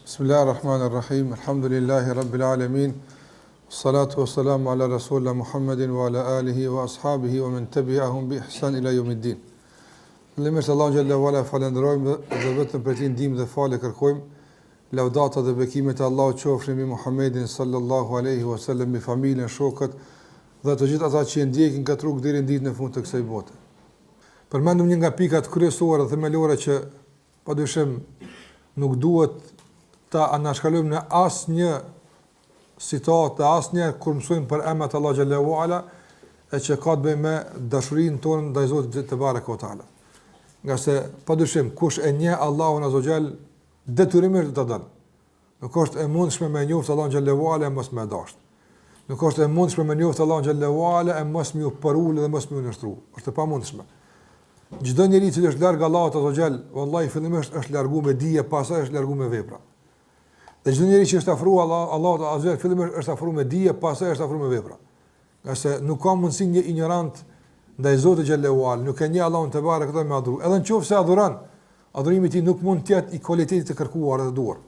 Bismillahirrahmanirrahim. Elhamdulillahi Rabbil alemin. Salatu wa salamu ala Rasulina Muhammedin wa ala alihi wa ashabihi wa men tabi'ahum bi ihsan ila yawmiddin. Fillimisht Allahun xhelle ue ala falënderojmë dhe vetëm prej tij ndihmë dhe falje kërkojmë. Lavdata dhe bekimet e Allahut qofshin mbi Muhammedin sallallahu alaihi wasallam, mbi familjen, shokët dhe të gjithë ata që e ndjekin këtë rrugë deri në ditën e fundit të kësaj bote. Përmendëm një nga pikat kryesore dhe themelore që padyshim nuk duhet ta anashkalojmë në asnjë situatë dhe asnjë kur mësojmë për emrat e Allahut xhelle ue ala e që ka të bëjë me dashurinë tonë ndaj Zotit tebareke ue teala. Ngase padyshim kush e njeh Allahun azze ue xhel detyrimisht do ta don. Nuk është e mundshme me njoftë Allahun xhelle ue ala e mos me dashtë. Nuk është e mundshme me njoftë Allahun xhelle ue ala e mos me iu përul dhe mos me iu nënshtru. Është e pamundshme. Çdo njeri që është larg Allahut azze ue xhel, vallahi fillimisht është largu me dije, pastaj është largu me vepra. Dhe çdo njeri që është afru Allah, Allahut azze ue xhel, fillimisht është afru me dije, pastaj është afru me vepra. Ngase nuk ka mundësi një injorant ndaj Zotit xhelle ue ala, nuk e njeh Allahun tebareke ue teala me adhuru. Edhe në qoftë se adhuron, adhurimi i tij nuk mund të jetë i kualitetit të kërkuar dhe të duhur.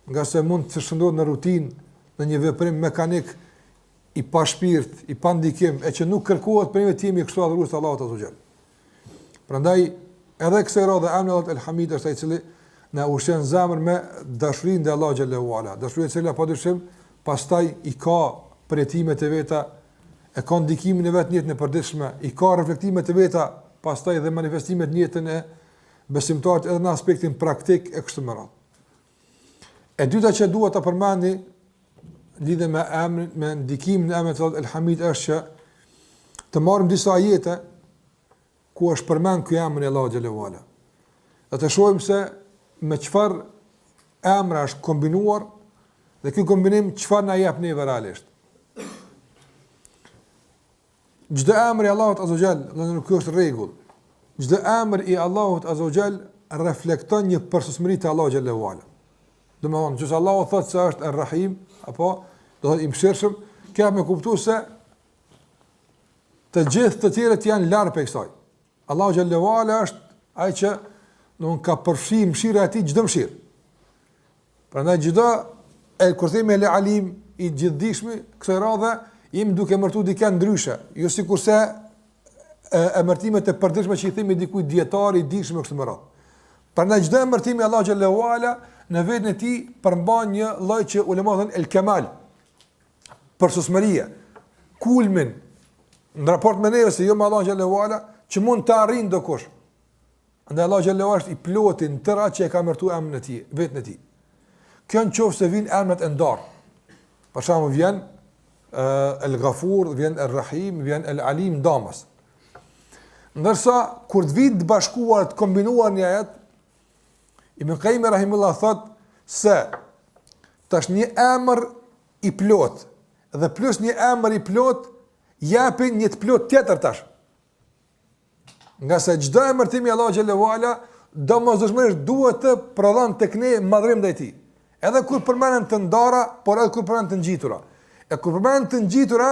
Ngase mund të shndërrohet në rutinë, në një veprim mekanik i pashpirt, i pa ndikim, e që nuk kërkohet prej neve të jemi kështu adhurues të Allahut azze ue xhel. Prandaj edhe kësaj radhe emri i Allahut El Hamid është ai i cili na ushqen zemrën me dashurinë ndaj Allahut xhelle ue ala. Dashuri e cila padyshim pastaj i ka përjetimet e veta, e ka ndikimin e vet në jetën e përditshme, i ka reflektimet e veta, pastaj dhe manifestimet në jetën e besimtarit edhe në aspektin praktik e kështu me radhë. E dyta që dua ta përmendi lidhur me emrin, me ndikimin e emrit të Allahut El Hamid është që të marrim disa ajete ku është përmend ky emër i Allahut xhelle ue ala. Dhe të shohim se me çfarë emra është kombinuar dhe ky kombinim çfarë na jep neve realisht. Çdo emër i Allahut Azza xhel, do të thotë është rregull. Çdo emër i Allahut Azza xhel reflekton një përsosmëri të Allahut xhelle ue ala. Domethënë, nëse Allahu thotë se është Er-Rahim, apo do thotë i mëshirshëm, kjo me kuptu se të gjithë të tjerët janë larg prej kësaj. Allahu xhelle ue ala është ai që domethënë ka përfshi mëshira e tij çdo mëshirë. Prandaj çdo e kur themi El Alim i gjithdijshmi, kësaj radhe jemi duke emërtu dikë ndryshe, jo sikurse e emërtimet e përditshme që i themi dikujt dietar i dijshëm e kështu me radhë. Prandaj çdo emërtim i Allahut xhelle ue ala në veten e tij përmban një lloj që ulemat thonë el kemal përsosmëria, kulmin në raport me neve se jo me Allahun xhelle ue ala që mund të arrijë ndokush. Andaj Allahu xhelle ue ala është i plotë në tërë atë që e ka emërtuar emrin e tij, veten e tij. Kjo në qoftë se vijnë emrat e ndarë. Për shembull vjen El Ghafur, vjen El Rahim, vjen El Alim ndamas. Ndërsa kur të vijnë të bashkuar, të kombinuar një ajet, Ibn Qayyim rahimullah thot se tash një emër i plot dhe plus një emër i plot japin një të plot tjetër tash. Ngase çdo emërtim i Allahut xhelle ue ala domosdoshmërisht duhet të prodhon tek ne madhrim ndaj tij. Edhe kur përmenden të ndara, por edhe kur përmenden të ngjitura. E kur përmenden të ngjitura,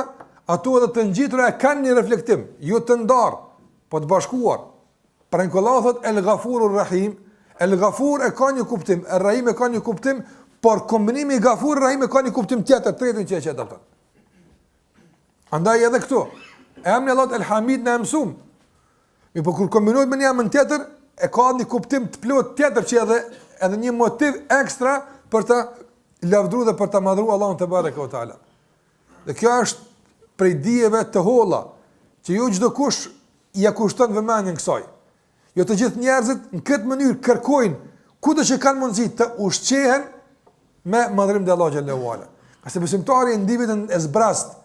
ato edhe të ngjitura e kanë një reflektim, jo të ndarë, po të bashkuar. Pra kur Allahu thot El Ghafurur Rahim, El Ghafur e ka një kuptim, El Rahim e ka një kuptim, por kombinimi i Ghafur Rahim e ka një kuptim tjetër, tretin që e qet atë. Andaj edhe këtu, emri i Allahut El Hamid ne e mësum. Mirëpo kur kombinohet me një emër tjetër, e ka një kuptim të plotë tjetër që edhe edhe një motiv ekstra për ta lavdruar dhe për ta madhruar Allahun tebareke ve teala. Dhe kjo është prej dijeve të holla që jo çdokush ia kushton vëmendjen kësaj. Jo të gjithë njerëzit në këtë mënyrë kërkojnë kudo që kanë mundësi të ushqehen me madhrim të Allahut xhelle ue ala. Ngase besimtari e ndin veten e zbrazt.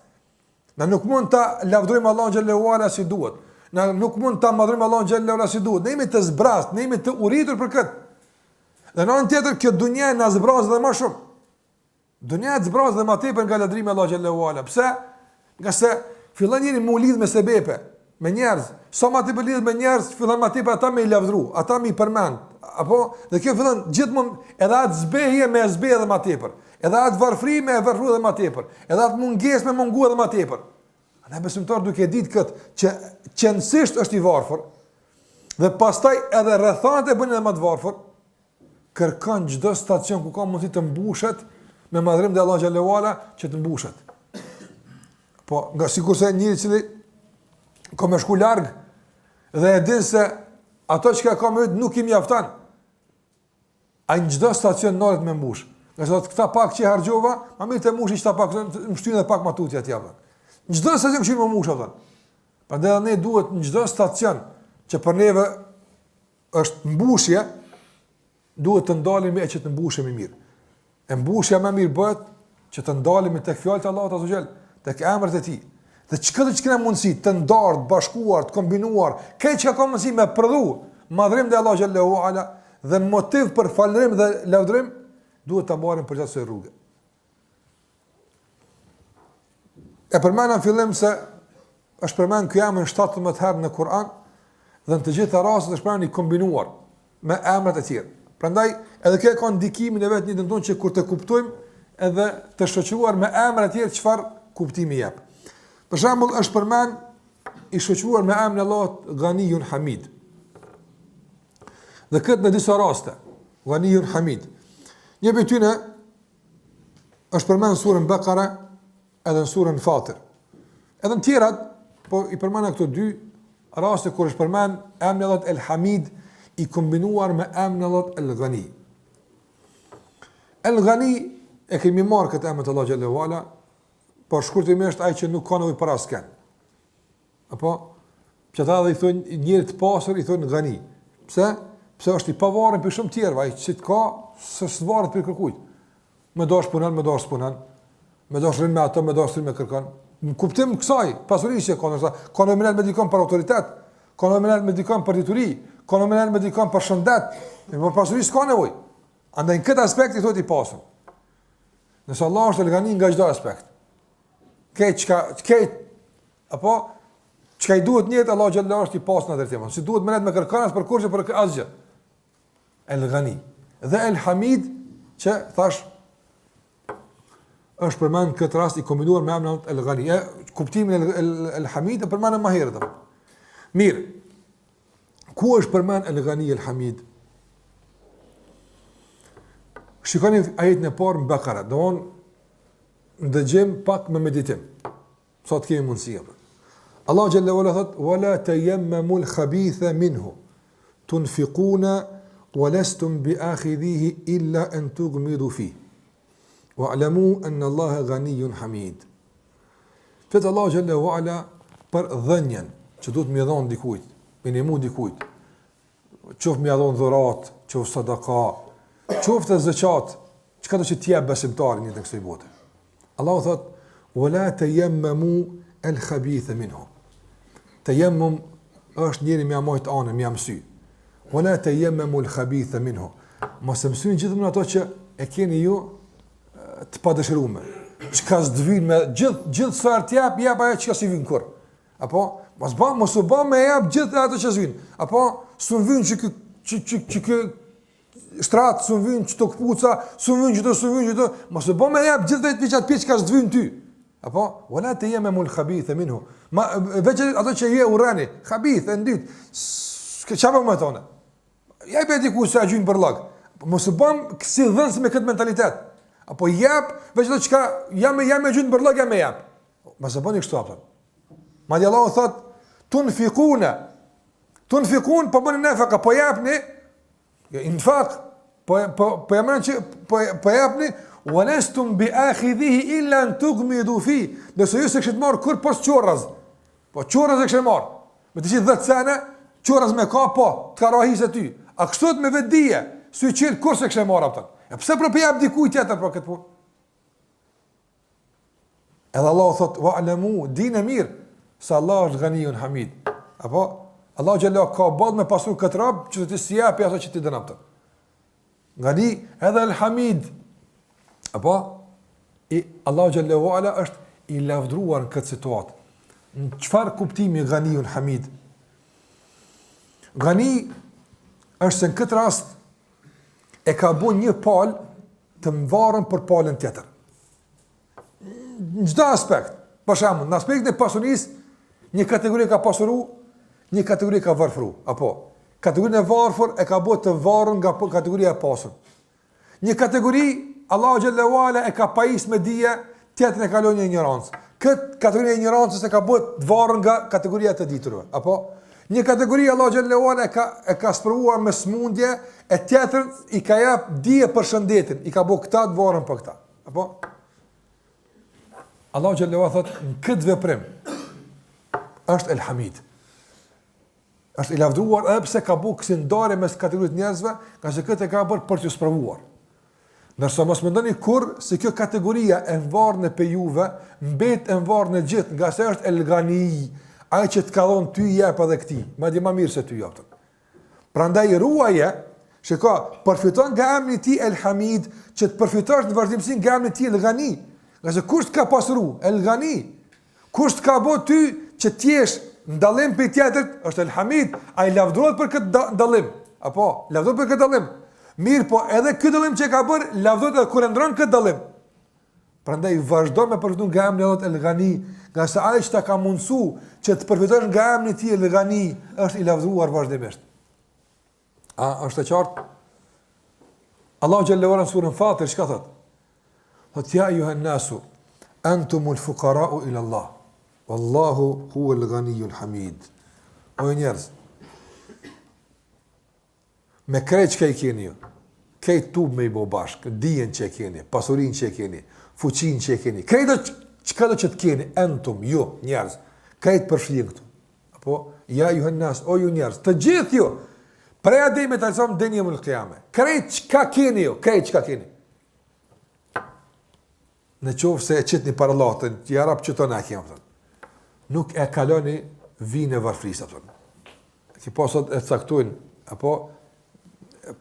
Na nuk mund ta lavdërojmë Allahun xhelle ue ala si duhet. Na nuk mund ta madhërojmë Allahun xhelle ue ala si duhet. Ne jemi të zbrazt, ne jemi të uritur për këtë. Dhe në anën tjetër kjo dunja na zbraz edhe më shumë. Dunja të zbraz dhe më tepër nga lavdërimi i Allahut xhelle ue ala. Pse? Ngase fillon njeri me u lidh me sebepe, me njerëz. Sa më tepër lidhet me njerëz, fillon më tepër ata me i lavdru, ata me i përmend. Apo dhe kjo fillon gjithmonë edhe atë zbehje me zbeh edhe më tepër. Edhe atë varfri me e varfru edhe më tepër. Edhe atë mungesë me mungu edhe më tepër. Andaj besimtari duke ditë këtë që qenësisht është i varfër dhe pastaj edhe rrethanat e bëjnë edhe më të varfër. Kërkon çdo stacion ku ka mundësi të mbushet me madhërim ndaj Allahut xhelle ue ala që të mbushet. Po, nga sikurse njeri i cili ka me shku larg dhe e din se ato çka ka me veti nuk i mjafton. Ai në çdo stacion nalet me mbush. Ngase thotë këta pak që harxhova, ma mirë të mushi qëta pak, më shtyn edhe pak ma tutje atje apo. Në çdo stacion kqyr me mbush apo. Prandaj edhe ne duhet në çdo stacion që për neve është mbushje, duhet të ndalemi e që të mbushemi mirë. E mbushja më mirë bëhet që të ndalemi tek fjalët e Allahut azze ue xhel, tek emrat e tij. Dhe çka do të kena mundësi të ndarë, të bashkuar, të kombinuar, krejt çka ka mundësi me prodhu madhërim ndaj Allahut xhelle ue ala dhe motiv për falënderim dhe lavdërim, duhet ta marrim përgjatë kësaj rruge. E përmenda në fillim se është përmend ky emër 17 herë në Kur'an dhe në të gjitha rastet është përmend i kombinuar me emrat e tjerë. Prandaj edhe kjo ka ndikimin e vet në jetën tonë që kur të kuptojmë edhe të shoqëruar me emrat e tjerë çfarë kuptimi jep. Për shembull është përmend i shoqëruar me emrin e Allahut Ghaniyun Hamid. Dhe këtë në disa raste, Ghaniyun Hamid. Një prej tyre është përmend në surën Bekare edhe në surën Fatir. Edhe në tjerat, po i përmenda këto dy raste kur është përmend emri i Allahut El Hamid i kombinuar me emrin e Allahut El Ghani. El Ghani e kemi marrë këtë emër të Allahut xhelle ue ala, por shkurtimisht ai që nuk ka nevojë për askënd. Apo që ata edhe i thonë njerit të pasur i thonë Ghani. Pse? Pse është i pavarur prej shumë tjerëve, ai që të ka, s'varet prej kërkujt. Me dash punon, me dash s'punon. Me dash rrin me ato, me dash s'rrin me kërkon. Në kuptim kësaj, pasurisë që ka ndoshta, ka nevojë me dikon për autoritet, ka nevojë me dikon për dituri, ka nevojë me dikon për shëndet, por pasuri s'ka nevojë. Andaj në këtë aspekt i thotë i pasur. Nëse Allah është El Ghani nga çdo aspekt. Krejt çka, krejt apo çka i duhet njerit Allahu xhelle është i pasur në drejtim. S'i duhet me nejt me kërkon as për kurrgjë për asgjë. El Ghani dhe El Hamid që thash është përmend këtë rast i kombinuar me emrin El Ghani. E kuptimin El, El, El Hamid e përmendëm më herët. Mirë. Ku është përmend El Ghani El Hamid? Shikoni ajetin e parë në Bekara, domthon ndëgjim pak me meditim. Sa të kemi mundësi apo. Allah xhelle ue ala thot: "Wala tayammamul khabitha minhu tunfiquna wa lastum bi'akhidhihi illa an tughmidu fi." Wa'lamu anna Allaha ghaniyyun hamid. Flet Allahu xhelle ue ala për dhënien që duhet me dhon dikujt, me ndihmu dikujt. Qoftë me dhon dhuratë, qoftë sadaka, qoftë zeqat, çka do që të jep besimtari në jetën kësaj bote. Allahu thot: "Wala tayammamu al-khabitha minhu." Tayammum është njeri me majt anën, me mësy. Wala tayammamu al-khabitha minhu. Mos e mësyni gjithmonë ato që e keni ju të padëshiruar. Çka s'të vyn me gjithë gjithë sa herë t'jap, jep ajo çka s'i vyn kurr. Apo mos bë, mos u bë me jap gjithë ato që s'vyn. Apo s'u vyn që ky që që që ky shtrat s'u vyn qëto këpuca, s'u vyn qëto s'u vyn qëto, mos u bë me jap gjithë vetë çat pjesë çka s'të vyn ty. Apo wala tayammamul khabitha minhu. Ma veç ato që ju e urreni, khabith e ndyt. S'ke çfarë më thonë. Ja i bëj diku se a gjyn bërllog. Po mos u bën kësi dhënës me këtë mentalitet. Apo jep, veç ato çka jam jam me gjyn bërllog jam me jap. Mos e bëni kështu apo. Madje Allahu thot tunfikune. Tunfikun po bëni nefaka, po jepni. Jo infak, po po po jam që po po jepni wa lastum bi akhidhihi illa an tughmidu fi. Nëse ju s'e kishit marr kurr pos qorraz. Po qorraz e kishit marr. Me të gjithë dhetë sene, qorraz me ka, po, të ka ra hise ty. A kështu me vetëdije, sy çel kurr s'e kishe marr apo. E pse po jap dikujt tjetër për këtë punë? Edhe Allahu thot, wa alamu, dine mirë, se Allah është Ghaniyun Hamid. Apo, Allah xhelle ka boll me pasur këtë rob, që ti s'i jep ato që ti don apo. Ghani edhe El Hamid. Apo, i Allahu xhelle ve ala është i lavdruar në këtë situatë. Në çfarë kuptimi Ghaniyun Hamid? Ghani është se në këtë rast e ka bu një palë të mvarën për palën tjetër. Në çdo aspekt, për shembull, në aspektin e pasurisë, një kategori ka pasuru, një kategori ka varfru, apo kategorinë e varfër e ka bërë të varur nga kategoria e pasur. Një kategori Allahu xhelle ue ala e ka pajis me dije, tjetrën e ka lënë në injorancë. Kët kategori e injorancës e ka bërë të varur nga kategoria e të diturve. Apo një kategori Allahu xhelle ue ala e ka e ka sprovuar me smundje, e tjetrën i ka jap dije për shëndetin, i ka bërë këta të varur për këta. Apo Allahu xhelle ue ala thot në këtë veprim është El Hamid. Është i lavdëruar edhe pse ka bo kësi ndarje mes kategorive të njerëzve, ngase këtë e ka bërë për t'ju sprovuar. Ndërsa mos mendoni kurrë se kjo kategoria e nvarne prej juve, mbet e nvarne gjithë, ngase është El Gani, ai që të ka dhonë ty jep edhe këtij, madje ma mirë se ty jep. Prandaj ruaje, shiko, përfiton nga emri i tij El Hamid, që të përfitosh në vazhdimësi nga emri i tij El Gani. Ngase kush të ka pasuru? El Gani. Kush të ka bo ty që të jesh në dallim prej tjetrit, është El Hamid, ai lavdërohet për këtë dallim. Apo, lavdërohet për këtë dallim. Mirëpo, edhe këtë dallim që e ka bërë, lavdërohet edhe kur e ndron këtë dallim. Prandaj vazhdo me përfitu nga emri i Allahut El Ghani, ngase ai që ta ka mundësu që të përfitosh nga emri i tij El Ghani, është i lavdëruar vazhdimisht. A është e qartë? Allahu xhelle ue ala në surën Fatir çka thot? Thot ja ejuhen nasu entumul fukarau ila Allah. Wallahu huwal ghaniyul hamid. O njerëz, me krejt çka i keni ju, krejt tub me i bo bashk, dijen që e keni, pasurinë që e keni, fuqinë që e keni, krejt çka do që të keni, entum, ju, njerëz, krejt përfshihen këtu. Apo, ja ejuhen nas, o ju njerëz, të gjithë ju, prej Ademit alejhi selam deri në kijame, krejt çka keni ju, krejt çka keni. Në qoftë se e qitni para Allahut, ja Rab qëto na kemi, thënë. Nuk e kaloni vijën e varfërisë, thënë. Ki po sot e caktojnë, apo,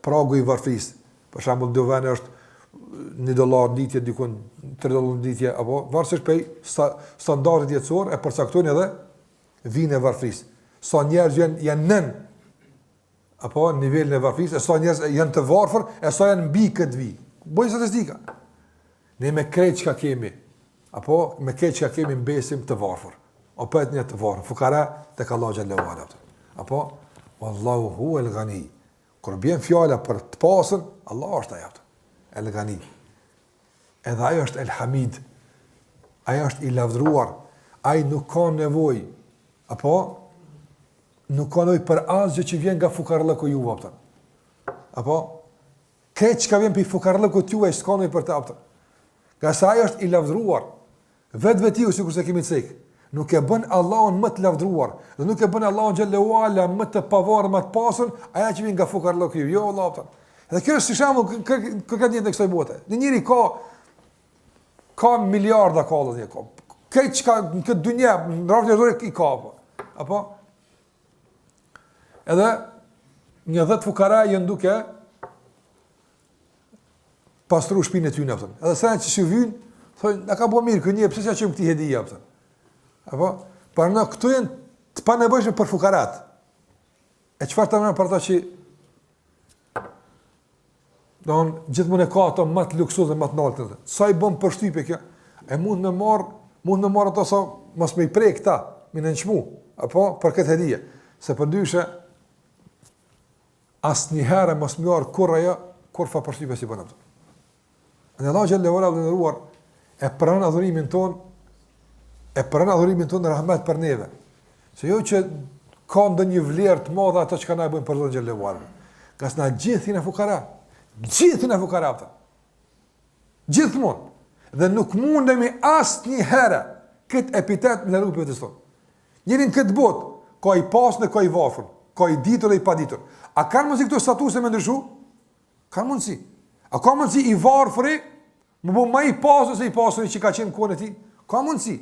pragu i varfërisë, për shembull në do vende është një dollar në ditë, dikun 3 dollar në ditë, apo varësisht prej standardit jetësor e përcaktojnë edhe vijën e varfërisë. Sa njerëz janë janë nën apo nivelin e varfërisë, e sa njerëz janë të varfër, e sa janë mbi këtë vijë. Bëjnë statistika. Ne me krejt çka kemi, apo me krejt çka kemi mbesim të varfër. Opet ne të varfër, fukara tek Allahu xhelle ue ala. Apo wallahu huwal ghani. Kur bjen fjala për të pasur, Allah është ai. El Ghani. Edhe ai është El Hamid. Ai është i lavdëruar. Ai nuk ka nevojë. Apo nuk ka nevojë për asgjë që vjen nga fukarllëku juaj, a kupton. Apo krejt çka vjen prej fukarllëkut juaj s'ka nevojë për të, a kupton. Ngase ai është i lavdëruar. Vetvetiu sikurse kemi cek, nuk e bën Allahun më të lavdëruar dhe nuk e bën Allahun xhelle ue ala më të pavarur, më të pasur, ajo që vjen nga fukarllëku ju, jo vëlla, a kupton. Dhe kjo është si shembull kërkon jetën e kësaj bote. Një njeri ka ka miliarda ka vëlla ka. Krejt çka në këtë dynja, në rrafsh njerëzor i ka apo. Apo edhe një dhet fukara janë duke pastru shpinë e tyne, a kupton. Edhe sa që si vynë, thonë, na ka bo mirë, ky njeri, pse s'ia çojmë këtij hedije, a kupton. Apo, por në këto janë të panevojshme për fukarat. E çfarë të për ata që don gjithmonë e ka ato më të luksoze më të naltë. Sa i bën përshtypje kjo? E mund me marr, mund me marr ato sa mos me i prek këta, me nënçmu, apo për këtë hedije. Se përndryshe Asnjëherë mos më ardh kurrë ajo, kurrfarë përshtypje s'i bën ato. Në Allah xhelle ue ala i nderuar e pranon adhurimin ton, e pranon adhurimin ton rahmet për neve. Se jo që ka ndonjë vlerë të madhe ato çka na e bëjmë për Zotin xhelle ue ala. Ngase na gjithë jena fukara. Gjithë jena fukara ato. Gjithmonë. Dhe nuk mundemi asnjëherë këtë epitet me largu prej vetes tonë. Njeri në këtë botë, ka i pasur dhe ka i varfër, ka i ditur dhe i paditur. A kanë mundësi këto statuse me ndryshu? Kanë mundësi. A ka mundësi i varfëri me u bo ma i pasur se i pasuri që ka qenë në kohën e tij? Ka mundësi.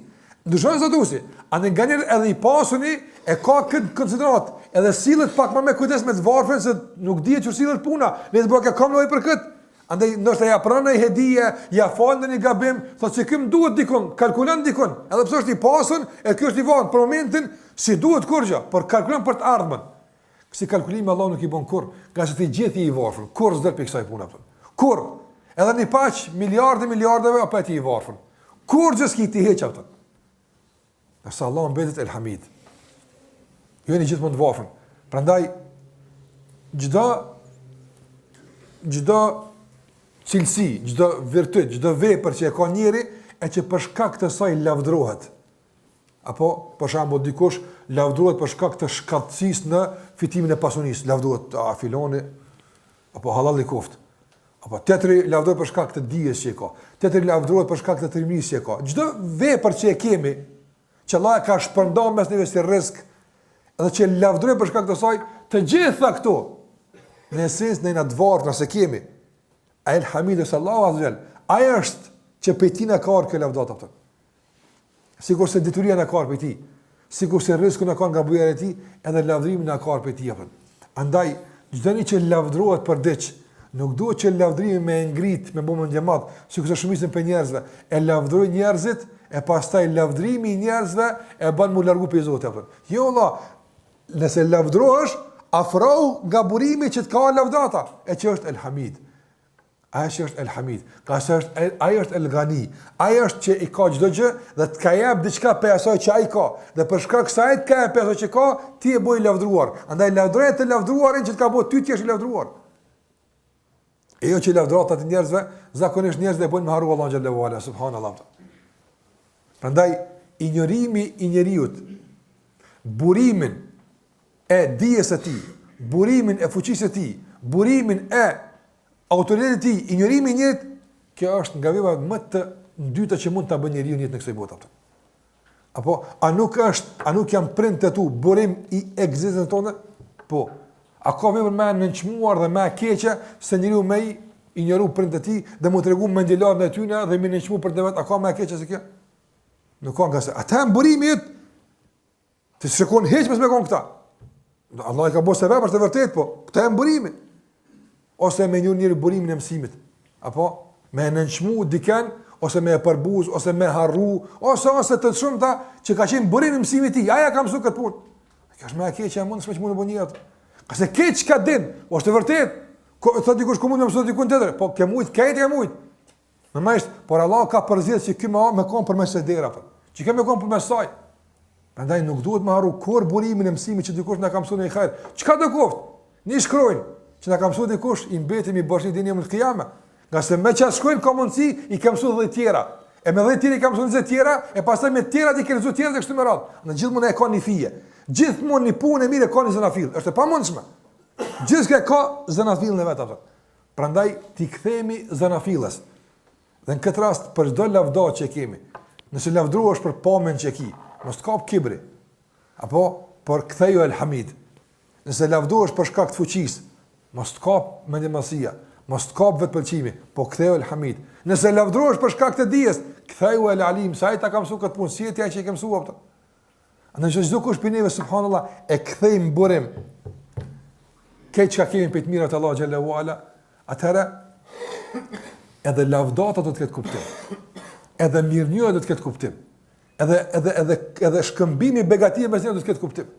Ndryshon statusi. A në nganjëherë edhe i pasuni e ka këtë konsideratë, edhe sillet pak më me kujdes me të varfrin se nuk dihet qysh sillet puna. Ne të bëka kam nevojë për këtë. Andaj ndoshta ja pranon një hedije, ja fal ndonjë gabim, thotë se ky më duhet dikun, kalkulon dikun, edhe pse është i pasur, e ky është i varfër për momentin, s'i duhet kurrgjë, por kalkulon për të ardhmen. Kësi kalkulime Allah nuk i bën kurrë, ngase ti gjithë je i varfër, kurrë s'del prej kësaj pune apo. Kurrë. Edhe një paq miliardë miliardave apo ti i varfër. Kurrgjë s'ki ti hiç apo. Ndërsa Allah mbetet El Hamid. Ju jeni gjithmonë të varfër. Prandaj çdo çdo. cilësi, çdo virtyt, çdo vepër që e ka njeri e që për shkak të saj lavdërohet. Apo, për shembull, dikush lavdërohet për shkak të shkathtësisë në fitimin e pasunisë, lavdërohet a filoni apo hallall i koftë. Apo tjetri lavdërohet për shkak të dijes që e ka. Tjetri lavdërohet për shkak të trimërisë që e ka. Çdo vepër që e kemi, që Allah e ka shpërndarë mes neve si rrizk, edhe që lavdërohet për shkak të saj, të gjitha këto në esencë ne jena të varfër, na s'e kemi. El Hamid është Allahu Azza xhel. Ai është që prej tij na ka ardhur kjo lavdatë apo. Sikurse dituria na ka ardhur prej tij, sikurse rrizku na ka ardhur nga bujaria e tij, edhe lavdërimi na ka ardhur prej tij apo. Andaj çdo një që lavdërohet për diç, nuk duhet që lavdërimi me e ngrit, me bo mendjemadh, sikurse shumicën prej njerëzve, e lavdërojnë njerëzit, e pastaj lavdërimi i njerëzve e bën mu largu prej Zotit apo. Jo valla, nëse lavdërohesh, afrohu nga burimi që të ka lavdata, e që është El Hamid. Ai që është El Hamid, ngase është el, ai është El Gani, ai është që i ka çdo gjë dhe të ka jep diçka prej asaj që ai ka. Dhe për shkak se ai të ka jep prej asaj që ka, ti je bo i lavdëruar. Andaj lavdëroje të lavdëruarin që të ka bërë ty të jesh i lavdëruar. E jo që lavdëratat e njerëzve, zakonisht njerëzit e bëjnë me harru Allahun xhelle ue ala, subhanallahu. Prandaj injorimi i njeriut burimin e dijes së tij, burimin e fuqisë së tij, burimin e autoritetit të tij, injorimi i njerit, kjo është nga veprat më të ndyta që mund ta bëjë njeriu në jetën e kësaj bote. Apo a nuk është, a nuk janë prindët e tu burim i ekzistencës tonë? Po. A ka vepër më e nënçmuar dhe më e keqe se njeriu me i injoru prindët e tij dhe mu tregu mendjelartë ndaj tyne dhe me nënçmu prindët e vet, a ka më e keqe se kjo? Nuk ka ngase ata janë burimi yt. Ti s'ke kon hiç mos me kon këta. Allah i ka bërë sebep është e vërtetë, po këta janë burimi. Ose me injoru njeri burimin e mësimit. Apo me nënçmu dikën ose me e përbuz ose me harru ose ose të shumta që ka qenë burimi i mësimit të tij. Ai ja ka mësuar këtë punë. Kjo është më e keqja e mundshme që mund të bëjë njeriu. Ngase keq çka din, është e vërtetë. Ko thotë dikush ku mund të mësoj dikun tjetër, po ke mujt, krejt ke mujt. Normalisht, por Allah ka përzgjedh që ky me me kon përmes së dera, po. Që ke me kon përmes saj. Prandaj nuk duhet me harru kurrë burimin e mësimit që dikush na ka mësuar një hajr. Çka do koftë? Një shkronjë që na ka mësuar dikush i mbetemi borxhli deri në kijame. Ngase me qat shkronjë ka mundësi i ke mësuar 10 tjera. E me 10 tjera i ka mësuar 20 tjera, e pastaj me tjera i ke mësuar tjera dhe kështu me radhë. Në gjithmonë e ka një fije. Gjithmonë një punë e mirë ka një zanafillë. Është e pamundshme. Gjithçka ka zanafillën e vet apo. Prandaj t'i kthehemi zanafillës. Dhe në këtë rast për çdo lavdatë që kemi, nëse lavdërohesh për pamjen që ki, mos të kap kibri. Apo por ktheju El Hamid. Nëse lavdërohesh për shkak të fuqisë, mos të kap mendjemadhësia, mos të kap vetëpëlqimi, po ktheju El Hamid. Nëse lavdërohesh për shkak të dijes, ktheju El Alim, se ai ta ka mësuar këtë punë, s'je ti ai që e ke mësuar atë. Nëse çdokush prej neve subhanallah e kthejmë burim krejt çka kemi prej të mirave të Allahut xhelle ue ala, atëherë edhe lavdata do të ketë kuptim. Edhe mirënjohja do të ketë kuptim. Edhe edhe edhe edhe shkëmbimi i begative mes njerëzve do të ketë kuptim.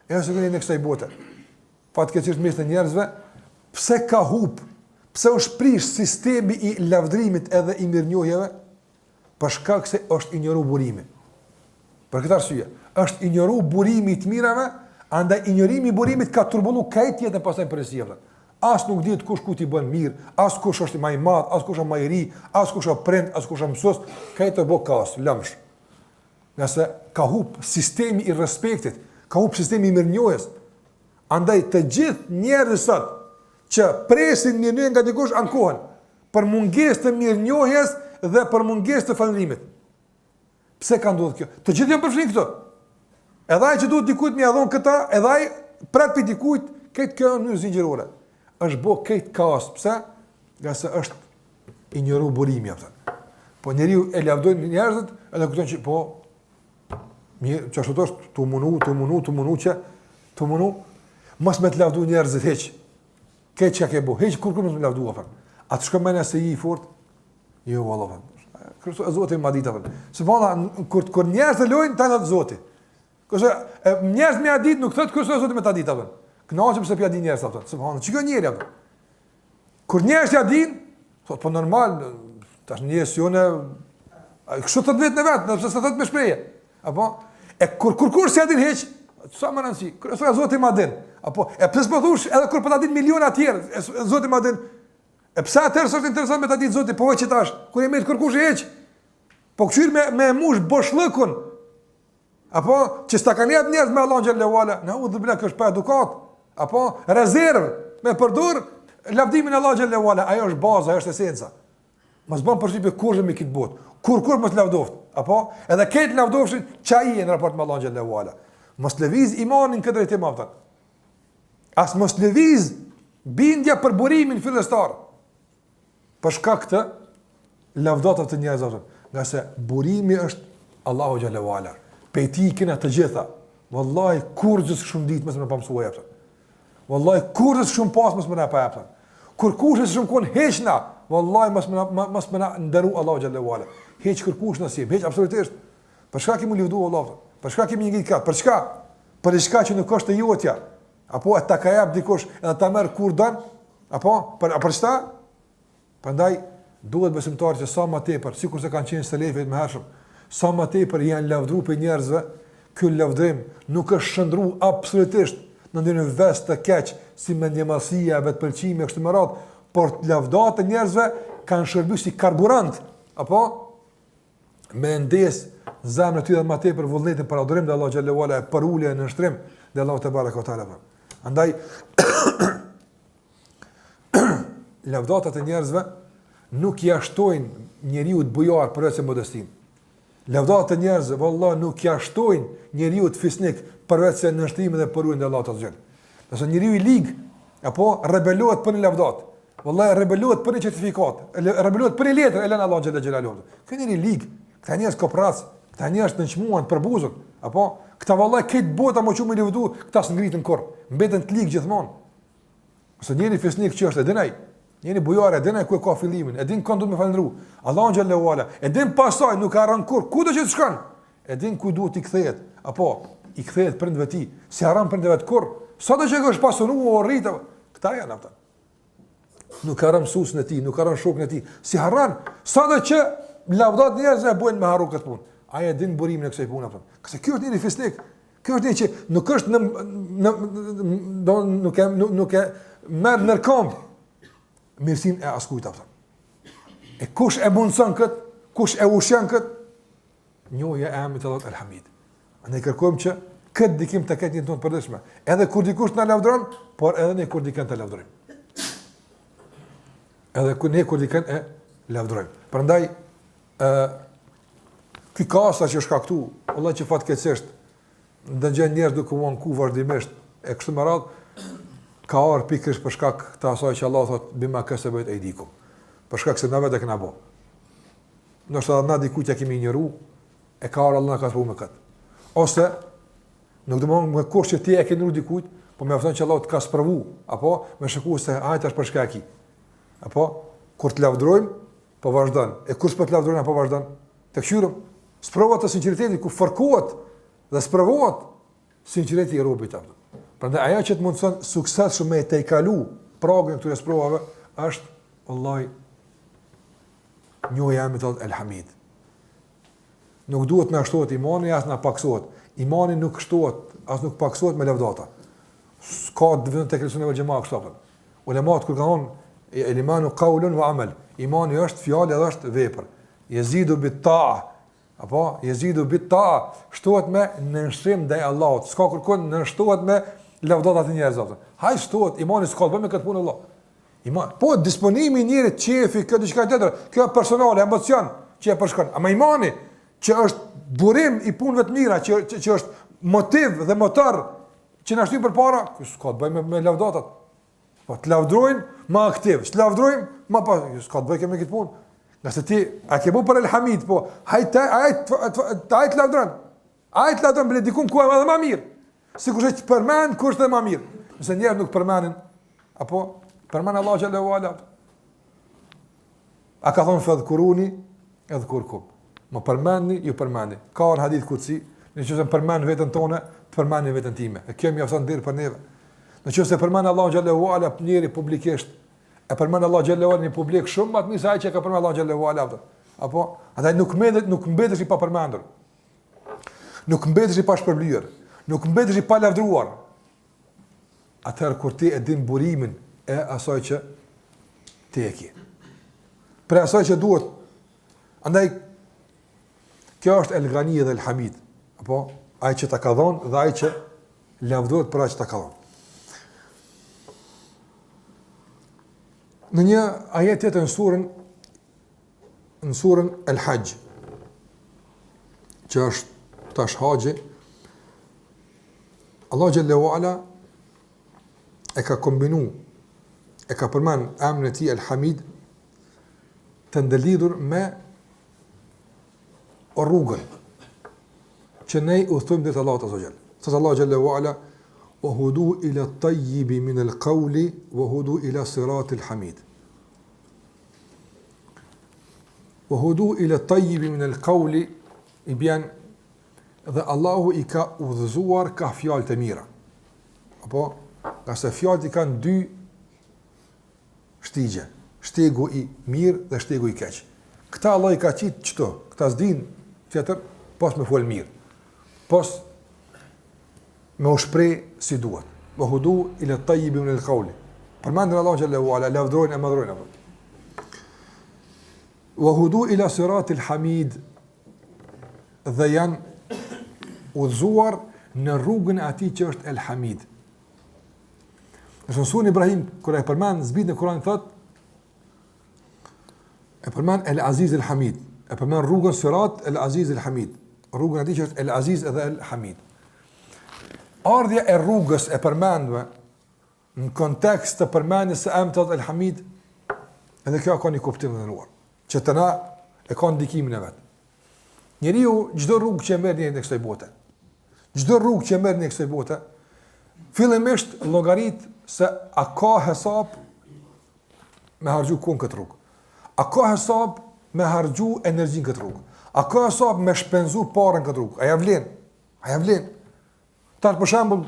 E jo sikur në kësaj bote. Fatkeqësisht mes njerëzve pse ka hup, pse është prish sistemi i lavdrimit edhe i mirënjohjeve? Për shkak se është injoru burimi. Për këtë arsye, është injoru burimi i të mirave, andaj injorimi i burimit ka turbullu krejt jetën pastaj në përgjithësi. As nuk dihet kush kujt i bën mirë, as kush është më i madh, as kush është më i ri, as kush është prind, as kush është mësues, krejt u bë kaos, lëmsh. Ngase ka hup sistemi i respektit, ka hup sistemi i mirënjohjes. Andaj të gjithë njerëzit sot që presin mirënjohje nga dikush ankohen, për mungesë të mirënjohjes dhe për mungesë të falënderimit. Pse ka ndodhur kjo? Të gjithë janë përfshirë këtu. Edhe ai që duhet dikujt me ia dhon këta, edhe ai pret prej dikujt, këtë kjo në mënyrë zinxhirore. Është bë krejt kaos, pse? Ngase është injoru burimi apo. Po njeriu e lavdojnë njerëzit, edhe kupton që po mirë, qashtu është tu munu, tu munu, tu munu që tu munu, mos me të lavdu njerëzit hiç. Krejt çka ke bo, hiç kurrkush mos me lavdu, apo. A të shkon mendja se je i fort? Jo, valla, apo. Kërëso e Zoti ma ditë, apo. Se valla, kur, kur njerëzit të lojnë, ta thotë Zoti. Kurse, e, njerëzit me ja ditë, nuk thotë kurse Zoti me ta ditë, apo. Kënaqem se p'ja din njerëzit, apo. Subhanallah, çka njeri, apo. Kur njerëzit ja din, thotë, po normal, tash njerëz si unë, kështu thotë vetë në vetë, edhe pse s'e thotë me shprehje. Apo? E kur kurkush s'ja din hiç, s'ka më rëndësi. Kryesore Zoti ma din. Apo e pse s'po thush edhe kur po ta din miliona të tjerë, Zoti ma din. E pse atëherë s'është interesant me ta ditë Zoti, po veç tash, kur e met kërkush hiç. Po kqyr me me mush boshllëkun. Apo që s'ta kanë jep njerëz me Allahun xhelle ue ala, neudhubilah kjo është pa edukat. Apo rezervë me përdor lavdimin e Allahut xhelle ue ala, ajo është baza, ajo është esenca. Mos bën përshtypje kurrë me këtë botë. Kurrkush mos lavdoft. Apo edhe këtë lavdofshin çaj në raport me Allahun xhelle ue ala. Mos lëviz imani në këtë drejtim apo. As mos lëviz bindja për burimin fillestar. Për shkak të lavdatave të njerëzve, ngase burimi është Allahu xhelle ue ala. Pej tij kena të gjitha. Wallahi kurrë s'kishim ditë mos me na pa mësu apo. Wallahi kurrë s'kishim pas mos me na pa jap. Kurkush s'kishim kon hiç na, wallahi mos me na mos me na nderu Allahu xhelle ue ala. Hiç kurkush na s'jem, hiç absolutisht. Për çka kemi lëvdu Allah? Për çka kemi ngrit kat? Për çka? Për diçka që nuk është e jotja. Apo e ta ka jap dikush edhe ta merr kur don? Apo për për çka? Prandaj duhet besimtari që sa më tepër, sikurse kanë qenë selefët më hershëm, sa më tepër janë lavdëruar prej njerëzve, ky lavdërim nuk është shndërru absolutisht në ndonjë ves të keq si mendjemadhësia, vetëpëlqimi e kështu me radhë, por lavdatat e njerëzve kanë shërbyer si karburant, apo me ndez në zemrën e tyre më tepër vullnetin për adhurim ndaj Allahut xhelle ue ala e përulje e nënshtrim ndaj Allahut tebareke ue teala. Andaj lavdatat e njerëzve nuk ia shtojnë njeriut bujar përveç se modestinë. Lavdatat e njerëzve vallahi nuk ia shtojnë njeriut fisnik përveç se nënshtrimin dhe përuljen ndaj Allahut azze. Nëse njeriu i lig apo rebelohet për një lavdat, vallahi rebelohet për një certifikatë, rebelohet për një letër e lën Allahun xhelle xhelaluhu. Ky njeri i lig, këta njerëz koprrac, këta njerëz të nënçmuan përbuzën, apo këta vallahi këtë bota më çu me lëvdu, këta s'ngritën kurr, mbeten të lig gjithmonë. Se njeri fisnik që është e din ai, njeri bujar e din ai ku e ka fillimin, e din kënd duhet me falënderu. Allahun xhelle ue ala, e din pastaj nuk harron kurr, kudo që të shkon. E din ku duhet t'i kthehet, apo i kthehet prindve të tij, s'i harron prindve vet kurr. Sado që është pasunu u rrit, këta janë ata. Nuk harron mësuesin e tij, nuk harron shokun e tij, s'i harron, sado që lavdat njerëzve e bëjnë me harru këtë punë. Ai e din burimin e kësaj pune apo. Këse ky është njeri fisnik, Kjo është një që nuk është në në do nuk e nuk, nuk e merr në këmbë mirësinë e askujt apo. E kush e mundson kët? Kush e ushqen kët? Njohja e emrit të Allahut El Hamid. Ne kërkojmë që këtë ndikim të ketë në jetën tonë të përditshme. Edhe kur dikush na lavdron, por edhe ne kur dikën të lavdrojmë. Edhe kur ne kur dikën e lavdrojmë. Prandaj ë Ky kaos që është shkaktu, vallahi që fatkeqësisht dëgjon njerëz duke u anku vazhdimisht e kështu me radhë, ka ardhur pikërisht për shkak të asaj që Allah thot bima kesebet ejdikum. Për shkak se na vetë e kena bo. Ndoshta edhe na dikujt ja kemi injoru, e ka ardhur Allah na ka sprovu me këtë. Ose nuk do të thonë me kusht që ti e ke injoru dikujt, po mjafton që Allah të ka sprovu, apo me shiku se hajt tash për çka e ki. Apo kur të lavdrojmë, Po vazhdon. E kur s'po të lavdërojnë, po vazhdon. Të kqyrim sprovat e sinqeritetit ku fërkohet dhe sprovohet sinqeriteti i robit apo. Prandaj ajo që të mundson suksesshëm me tejkalu pragun e këtyre sprovave është vallahi njohja e emrit të El Hamid. Nuk duhet na shtohet imani as na paksohet. Imani nuk shtohet, as nuk paksohet me lavdata. S'ka të vënë tek Ehli Sunnet vel Xhema kështu apo. Ulemat kur kanë thonë el imanu qaulun wa amal, imani është fjalë edhe është vepër. Jezidu bit ta'a, apo jezidu bit ta'a, shtohet me nënshtrim ndaj Allahut. S'ka kërkun nënshtohet me lavdatat e njerëzve. Haj shtohet, imani s'ka të bëjë me këtë punë Allah. Iman, po disponimi i njerit, qefi, kjo diçka tjetër, kjo personale, emocion që e përshkon. Ama imani që është burim i punëve të mira, që që, që është motiv dhe motor që na shtyn përpara, kjo s'ka të bëjë me, me lavdatat. Po të lavdrojnë, më aktiv, s'të lavdrojnë, më pa, jo, s'ka të bëjë me këtë punë. Nëse ti a ke bu për El Hamid, po, hajt të, hajt të, hajt të lavdron. Hajt të lavdron bile dikun ku edhe më mirë. Sikurse të përmend ku është edhe më mirë. Nëse njerëz nuk përmendin, apo përmend Allahu xhelle ue ala. A ka thonë fedhkuruni, edhkurkum. Më përmendni, ju përmendi. Ka në hadith kudsi, në qoftë se përmend veten tone, të përmendi veten time. E kjo mjafton nder për neve. Në qoftë se përmend Allahun xhelle ue ala njeri publikisht, e përmend Allahun xhelle ue ala në publik shumë më të mirë se ai që ka përmend Allahun xhelle ue ala. Apo, andaj nuk mbetet, nuk mbetesh i papërmendur. Nuk mbetesh i pashpërblyer, nuk mbetesh i palavdruar. Atëherë kur ti e din burimin e asaj që ti. Ti e ki. Prej asaj që duhet. Andaj, kjo është El Gani dhe El Hamid. Apo, ai që ta ka dhonë dhe ai që lavdërohet për atë që ta ka dhonë. Në një ajet tjetër në surën në surën El Hajj, që është tash haxhi, Allah xhelle ue ala e ka kombinu, e ka përmend emrin e tij El Hamid të ndërlidhur me rrugën që ne udhëtojmë drejt Allahut azze ue xhel. Thotë Allahu xhelle ue ala wa hudu ila at-tayyib min al-qawli wa hudu ila sirat al-hamid. Wa hudu ila at-tayyib min al-qawli i bjen dhe Allahu i ka udhëzuar ka fjalët e mira. Apo, ngase fjalët i kanë dy shtigje, shtegu i mirë dhe shtegu i keq. Këta Allah i ka qitë qëto, këta s'din tjetër, pos me folë mirë, pos me u shpreh si duhet. Wa hudu ila tayyibi min al-qawli. Përmendin Allahun xhelle ue ala, lavdrojnë e madhrojnë apo. Wa hudu ila siratil hamid dhe janë udhëzuar në rrugën e atij që është El Hamid. Në suren Ibrahim, kur e përmend zbritjen e Kuranit thot, e përmend El Aziz El Hamid, e përmend rrugën Sirat El Aziz El Hamid, rrugën e atij që është El Aziz edhe El Hamid. Ardhja e rrugës e përmendme në kontekst të përmendjes së emrit El Hamid, edhe kjo ka një kuptim të nderuar, që te na e ka ndikimin e vet. Njeriu çdo rrugë që e merr në kësaj bote, çdo rrugë që e merr në kësaj bote, fillimisht llogarit se a ka hesap me harxhu kohën këtë rrugë. A ka hesap me harxhu energjinë këtë rrugë? A ka hesap me shpenzu pare në këtë rrugë? A ja vlen? A ja vlen? Tash për shembull,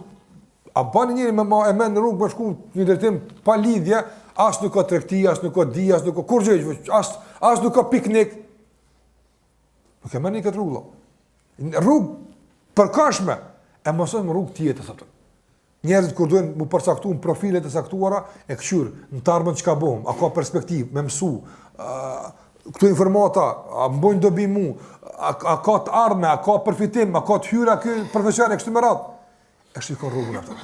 a bën njeri me ma e merr në rrugë me shku një drejtim pa lidhje, as nuk ka tregti, as nuk ka dije, as nuk ka kurrgjë, as as nuk ka piknik. Nuk e merr një këtë rrugë. Rrugë përkohshme, e mos më rrugë tjetër thotë. Njerëzit kur duhen mu përcaktu në profilet e caktuara, e kqyr në të ardhmen çka bëhem, a ka perspektivë me mësu, ë këto informata, a më bojnë dobi mu, a, a ka të ardhme, a ka përfitim, a ka të hyra ky profesion e kështu me radhë. E shikon rrugën atë.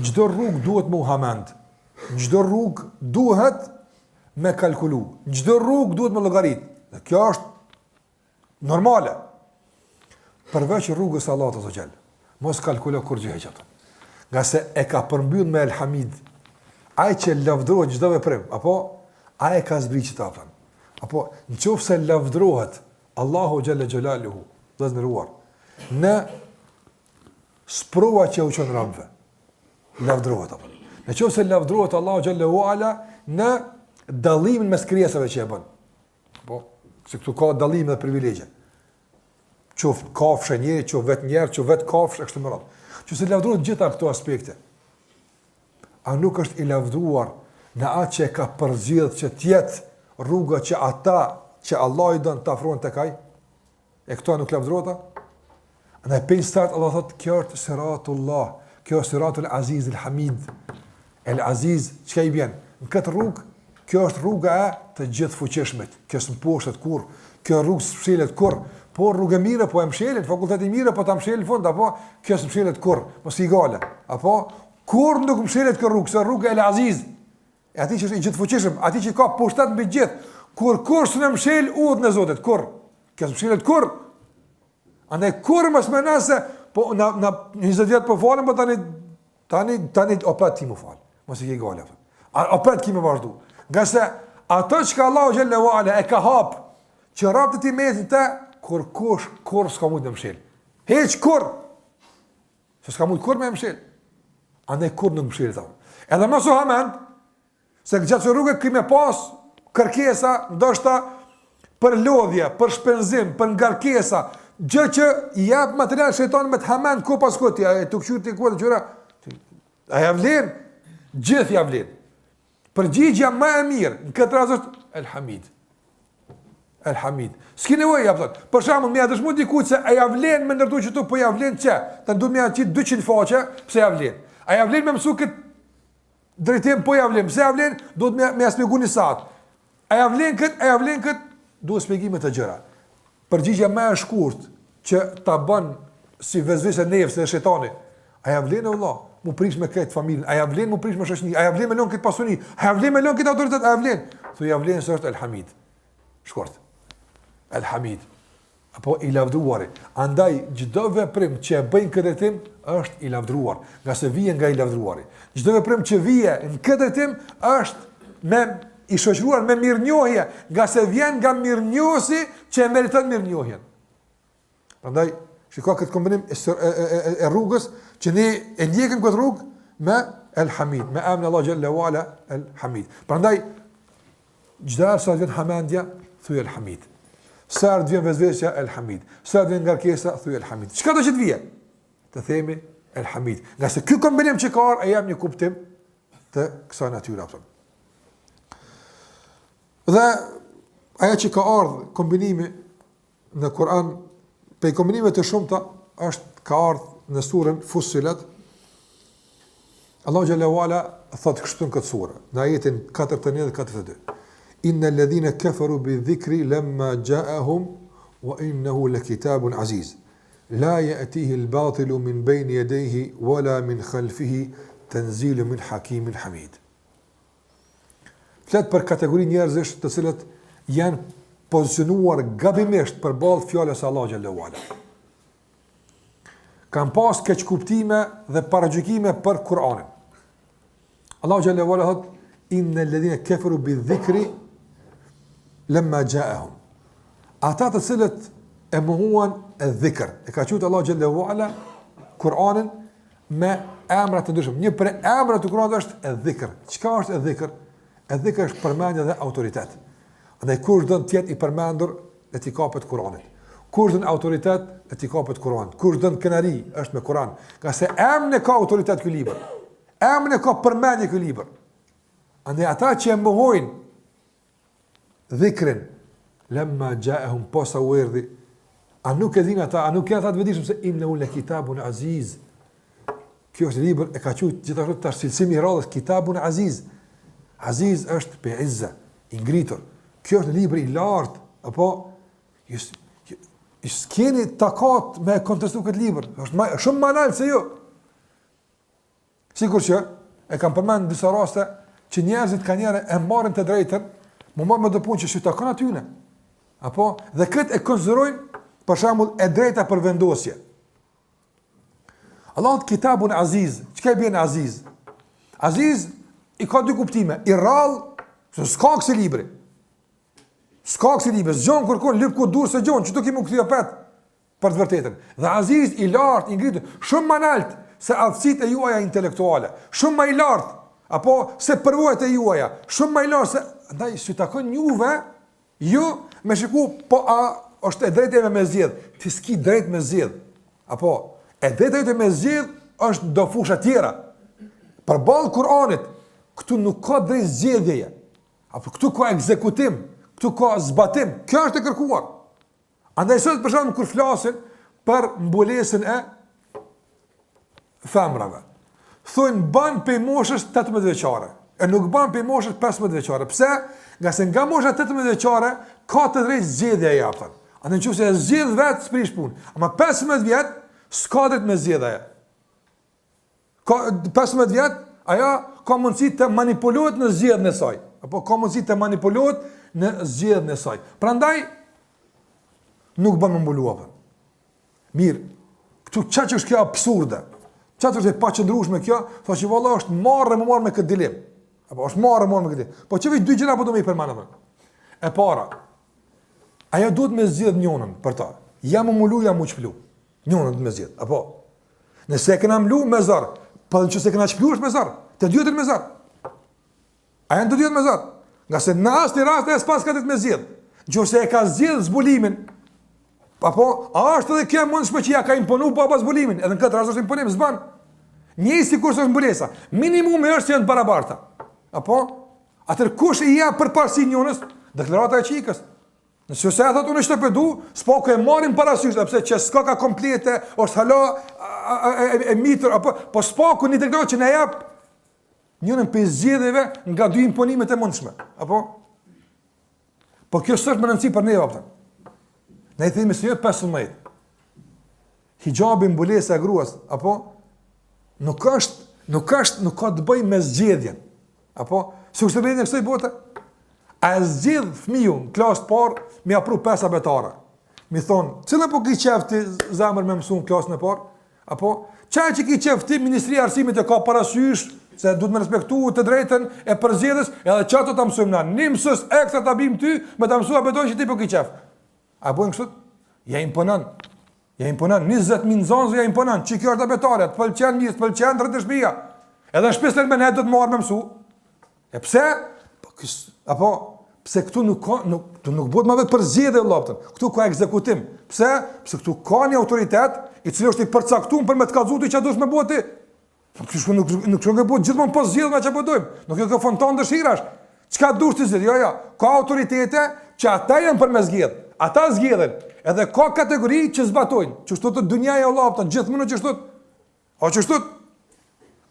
Çdo rrugë duhet me u hamend. Çdo rrugë duhet me kalkulu. Çdo rrugë duhet me llogarit. Dhe kjo është Normale. Përveç rrugës së Allahut azze ue xhel. Mos kalkulo kurrgjë hiç atë. Ngase e ka përmbyll me El Hamid. Ai që lavdërohet çdo veprim, apo ai e ka zbrit qëta apo. Apo në qoftë se lavdërohet Allahu xhelle xhelaluhu, të nderuar. Në sprova që u çon robëve. Lavdërohet apo. Në qoftë se lavdërohet Allahu xhelle ue ala në dallimin mes krijesave që e bën. Po, se këtu ka dallime dhe privilegje. Qoftë kafshë njeri, qoftë vetë njeri, qoftë vetë kafshë, e kështu me radhë. Qoftë se lavdërohet gjitha këto aspekte, a nuk është i lavdëruar në atë që e ka përzgjedh që të jetë rruga që ata që Allahu i don të afrohen tek ai? E këto nuk lavdërohet a? Andaj prej start Allah thot kjo është siratullah, kjo është siratul Aziz el Hamid. El Aziz, çka i bjen? Në këtë rrugë, kjo është rruga e të gjithëfuqishmit. Kjo s'mposhtet kurr, kjo rrugë s'mshelet kurr. Po rrugë e mirë, po e mshelin, fakultet i mirë, po ta mshelin në fund, apo kjo s'mshelet kurr, mos ki gajle. Apo kurr nuk mshelet kjo rrugë, se rruga El Aziz. E atij që është i gjithëfuqishëm, atij që ka pushtet mbi gjithë, kurrkush s'e mshel udhën e Zotit, kurr. Kjo s'mshelet kurr. Andaj kurr mos meno se po na na 20 vjet po falem, po tani tani tani opet ti më fal. Mos e ki gajle. A opet ki me vazhdu. Ngase ato çka Allahu xhelle ue ala e ka hap që robët e tij me të kurrkush kurr s'ka mund të mshel. Hiç kurr. Se s'ka mund kurr me mshel. Andaj kurr nuk mshelet ajo. Edhe mos u hamend, se gjatë kësaj rruge ki me pas kërkesa, ndoshta për lodhje, për shpenzim, për ngarkesa, gjë që i jep material shejtani me të hamend kohë pas kohe, a e të kqyr ti ku të gjëra. A ja vlen? Gjithë ja vlen. Përgjigja më e mirë në këtë rast është El Hamid. El Hamid. S'ki nevojë ja thot. Për shembull, me ia dëshmu dikujt se a ja vlen me ndërtu qëtu, po ja vlen çe. Të ndu me ia qit 200 faqe, pse ja vlen. A ja vlen me mësu kët. drejtim po ja vlen, pse ja vlen, duhet me, me ja spjegu një saat. A ja vlen këtë, a ja vlen këtë, duhet spjegime të gjëra. Përgjigja më e shkurt që ta bën si vesvese nefsi dhe shejtani. A ja vlen o vëlla, mu prish me këtë familjen, a ja vlen mu prish me shoqëni, a ja vlen me lon këtë pasuni, a ja vlen me lon këtë autoritet, a ja vlen? Thuj ja vlen se është El Hamid. Shkurt. El Hamid. Apo i lavdruari. Andaj çdo veprim që e bëjnë këtë drejtim është i lavdruar, ngase vije nga i lavdruari. Çdo veprim që vije në këtë drejtim është me i shoqëruar me mirënjohje, ngase vjen nga mirënjohësi që e meriton mirënjohjen. Prandaj shiko këtë kombinim e, e, e, e, e rrugës që ne e ndjekim këtë rrugë me El Hamid, me emrin Allah xhelle ue ala El Hamid. Prandaj Çdo herë sa të vjen hamendja, thuj El Hamid. Sa herë të vjen vesvesja El Hamid. Sa herë të vjen ngarkesa, thuj El Hamid. Çka do që të vije? Të themi El Hamid. Ngase ky kombinim që ka ardhur e jep një kuptim të kësaj natyre apo. Dhe ajo që ka ardhur kombinimi në Kur'an prej kombinimeve të shumta është ka ardhur në surën Fussilet. Allahu xhelle ue ala thot kështu në këtë sure, në ajetin 41 dhe 42. Inna alladhina kafaru bi dhikri lamma ja'ahum wa innahu lakitabun aziz. La ya'tihi al-batilu min bayni yadayhi wala min khalfihi tanzilu min hakimin hamid. Flet për kategori njerëzish të cilët janë pozicionuar gabimisht përballë fjalës së Allahut xhelle ue ala. Kanë pas keqkuptime dhe paragjykime për Kur'anin. Allahu xhelle ue ala thot inna alladhina kafaru bi dhikri lamma ja'ahum. Ata të cilët e mohuan e dhikr, e ka quajtur Allahu xhelle ue ala Kur'anin me emra të ndryshëm. Një prej emrave të Kur'anit është e dhikr. Çka është e dhikr? E dhikr është përmendje dhe autoritet. Andaj kush don të jetë i përmendur, le t'i kapet Kur'anit. Kush don autoritet, le t'i kapet Kur'anit. Kush don krenari, është me Kur'an. Ngase emrin e ka autoritet ky libër. Emrin e ka përmendje ky libër. Andaj ata që e mohojnë dhikrin, lemma xhaehum posa u erdhi, a nuk e din ata, a nuk janë ata të vetëdijshëm se innehu le kitabun aziz, kjo është libër, e ka qujtë gjithashtu tash cilësimi i radhës, kitabun aziz, aziz është pe izze, i ngritur, kjo është libër i lartë, apo, ju, ju, ju s'keni takat me kontestu këtë libër, është ma, shumë ma nalt se ju, Sikur që e kam përmend në disa raste që njerëzit kanjëherë e marrin të drejtën, m'u marr me do punë që s'ju takon atyne. Apo dhe këtë e konsiderojnë për shembull e drejta për vendosje. Allahu kitabun aziz, çka i bjen aziz? Aziz i ka dy kuptime, i rrallë, se s'ka kësi libri. S'ka kësi libri, s'gjon kërkun, lyp ku dur s'e gjon, qëtu ki m'u kthy apet. për të vërtetën. Dhe Aziz i lartë, i ngritur, shumë më lart se aftësitë e juaja intelektuale, shumë më i lartë apo se përvojat e juaja, shumë më i lartë se andaj s'ju takon juve ju me shiku po a është e drejtë me zgjedh, ti s'ki drejt me zgjedh. Apo e drejta jote me zgjedh është do fusha tjera. Përballë Kur'anit, këtu nuk ka drejt zgjedhjeje. Apo këtu ka ekzekutim, këtu ka zbatim. Kjo është e kërkuar. Andaj sot për shembull kur flasin për mbulesën e femrave, thonë ban prej moshës 18 vjeçare, e nuk ban prej moshës 15 vjeçare. Pse? Ngase nga mosha 18 vjeçare ka të drejtë zgjedhje e japën. Andaj nëse e zgjedh vetë s'prish punë. Ama 15 vjet s'ka drejtë me zgjedh ajo. Ka 15 vjet, ajo ka mundësi të manipulohet në zgjedhjen e saj, apo ka mundësi të manipulohet në zgjedhjen e saj. Prandaj nuk bën me mbulu apo. Mirë, këtu çaq është kjo absurde. Çaq është e paqëndrueshme kjo, thotë që valla është marre me u marr me këtë dilemë. Apo është marre me u marr me këtë dilemë. Po që veç dy gjëra po do me i përmend apo. E para, ajo duhet me zgjedh njënën për ta. Ja me u mbulu, ja me u çplu. Njënën duhet me zgjedh. Apo Nëse e kena mlu me zor, po edhe nëse e kena çplu është me zor, të dyjat me zor. A janë të dyjat me zor? Ngase në asnjë rast e s'paska drejt me zgjedh. Nëse e ka zgjedh zbulimin, apo a është edhe kjo e mundshme që ja ka imponu baba zbulimin, edhe në këtë rast është imponim, s'ban. Njëjtë sikurse është mbulesa. Minimumi është që janë të barabarta. Apo atëherë kush i jep përparësi njënës? Deklarata e çikës. Nëse se e thotë unë qëto po du, s'paku e marrim parasysh, edhe pse që s'ka ka komplete, është hala e, e, e, e mitur, apo, po s'paku një deklaratë që na jep. Njërën prej zgjedhjeve nga dy imponimet e mundshme. Apo? Po kjo s'është me rëndësi për neve, apëtën. Ne i themi se jo 15. Hixhabi mbulesa e gruas, apo? Nuk është, nuk është, nuk ka të bëjë me zgjedhjen. Apo? Sikurse në kësaj bote? A e zgjedh fëmiu në klasë të parë me ia pru pesë abetare? Me i thonë, cilën po ki qef ti zemër me mësu në klasën e parë? Apo, qaj që ki qef ti Ministria e Arsimit e ka parasysh, se duhet me respektu të drejtën e përzgjedhjes, edhe qato ta mësojmë na, një mësus ekstra ta bim ty, me ta mësu abetaren që ti po ki qef. A bojnë kështu? Ja imponon. Ja imponon, 20.000 nxënësve ja imponon, që kjo është abetarja, të pëlqen mirë, të pëlqen, të rri te shpia. Edhe në shpi s'të me nejt do të marrë me mësu. E pse? Po, kës, apo, pse këtu nuk ka, nuk, këtu nuk bëhet ma vetë përzgjedhje, vëlla, kupton. Këtu ka ekzekutim. Pse? Pse këtu ka një autoritet, i cili është i përcaktuar për me të kallzu ty çka duhet me bo ti. Po kështu nuk nuk nuk nuk bëhet gjithmonë po zgjedhim atë që po dojmë. Nuk është kjo fontanë dëshirash. Çka dush ti zgjedh? Jo, jo. Ka autoritete që ata janë për me zgjedh. Ata zgjedhin. Edhe ka kategori që zbatojnë. Qështu te dunjaja vëlla, kupton, gjithmonë qështu. O qështu.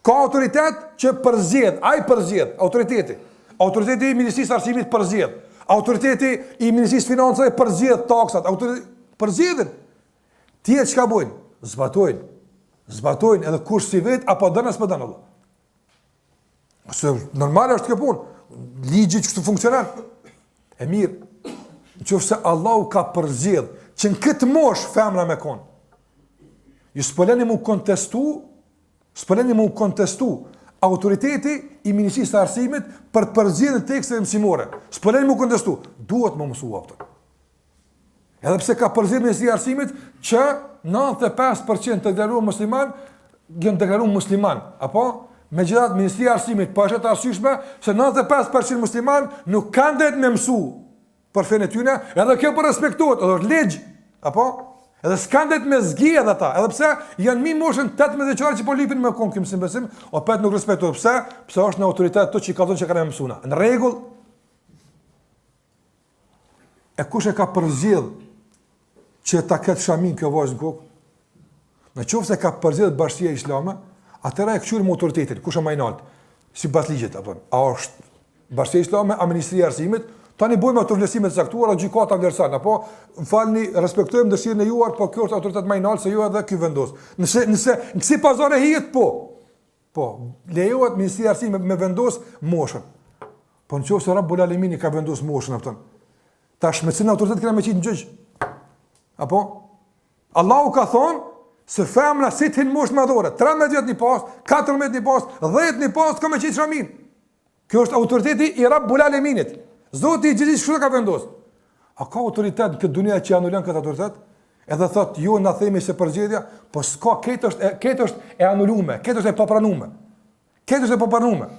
Ka autoritet që përzgjedh, ai përzgjedh, autoriteti. Autoriteti i Ministrisë së Arsimit përzgjedh. Autoriteti i Ministrisë së Financave përzgjedh taksat, autoriteti përzgjedhin. Tjerët çka bojnë? Zbatojnë. Zbatojnë edhe kush s'i vet apo don a s'po don vëlla. Se normal është kjo punë. Ligji qështu funksionon. E mirë, në qoftë se Allahu ka përzgjedh që në këtë moshë femra me konë. Ju s'po leni mu kontestu, s'po leni mu kontestu autoriteti i Ministrisë së Arsimit për përzgjedhjen e teksteve mësimore. S'po leni mu kontestu, duhet me mësu atë. Edhe pse ka përzgjedh Ministria e Arsimit që 95% të deklaruar musliman janë deklaruar musliman, apo megjithatë Ministria e Arsimit po e sheh të arsyeshme se 95% musliman nuk kanë drejt me mësu për fenë e tyre, edhe kjo po respektohet, edhe është ligj, apo edhe s'kanë drejt me zgjedh ata, edhe pse janë mi moshën 18 vjeçare që po lypin me kon ky mësim besim, opet nuk respektohet. Pse? Pse është në autoritet të që ka thonë që kanë mësuar. Në rregull, E kush e ka përzgjedh që ta ketë shamin kjo vajzë në kokë? Në qoftë se ka përzgjedh bashkësia islame, atëherë e këqyrim autoritetin, kush është më i lartë? Sipas ligjit apo? A është bashkësia islame a Ministria e Arsimit? Tani bëjmë ato vlerësime të caktuara, gjykata vlerëson, apo më falni, respektojmë dëshirën e juaj, po kjo është autoritet më i lartë se ju edhe ky vendos. Nëse nëse në kësi pazare hihet, po. Po, lejohet Ministria e Arsimit me vendos moshën. Po në qoftë se Rabbul Alemini ka vendos moshën, a kupton. Tash me cilin autoritet kena me qitë në gjyq? Apo? Allahu ka thonë se femra si të hinë moshë madhore, 13 vjet një pas, 14 një pas, 10 një pas, ka me qitë shamin. Kjo është autoriteti i Rabbul Aleminit. Zoti i gjithësisë kështu ka vendos. A ka autoritet në këtë dunja që anulon këtë autoritet? Edhe thot, jo, na themi se përzgjedhja, po s'ka, këtë është, këtë është e anulume, këtë është e papranume. Këtë është e papranume.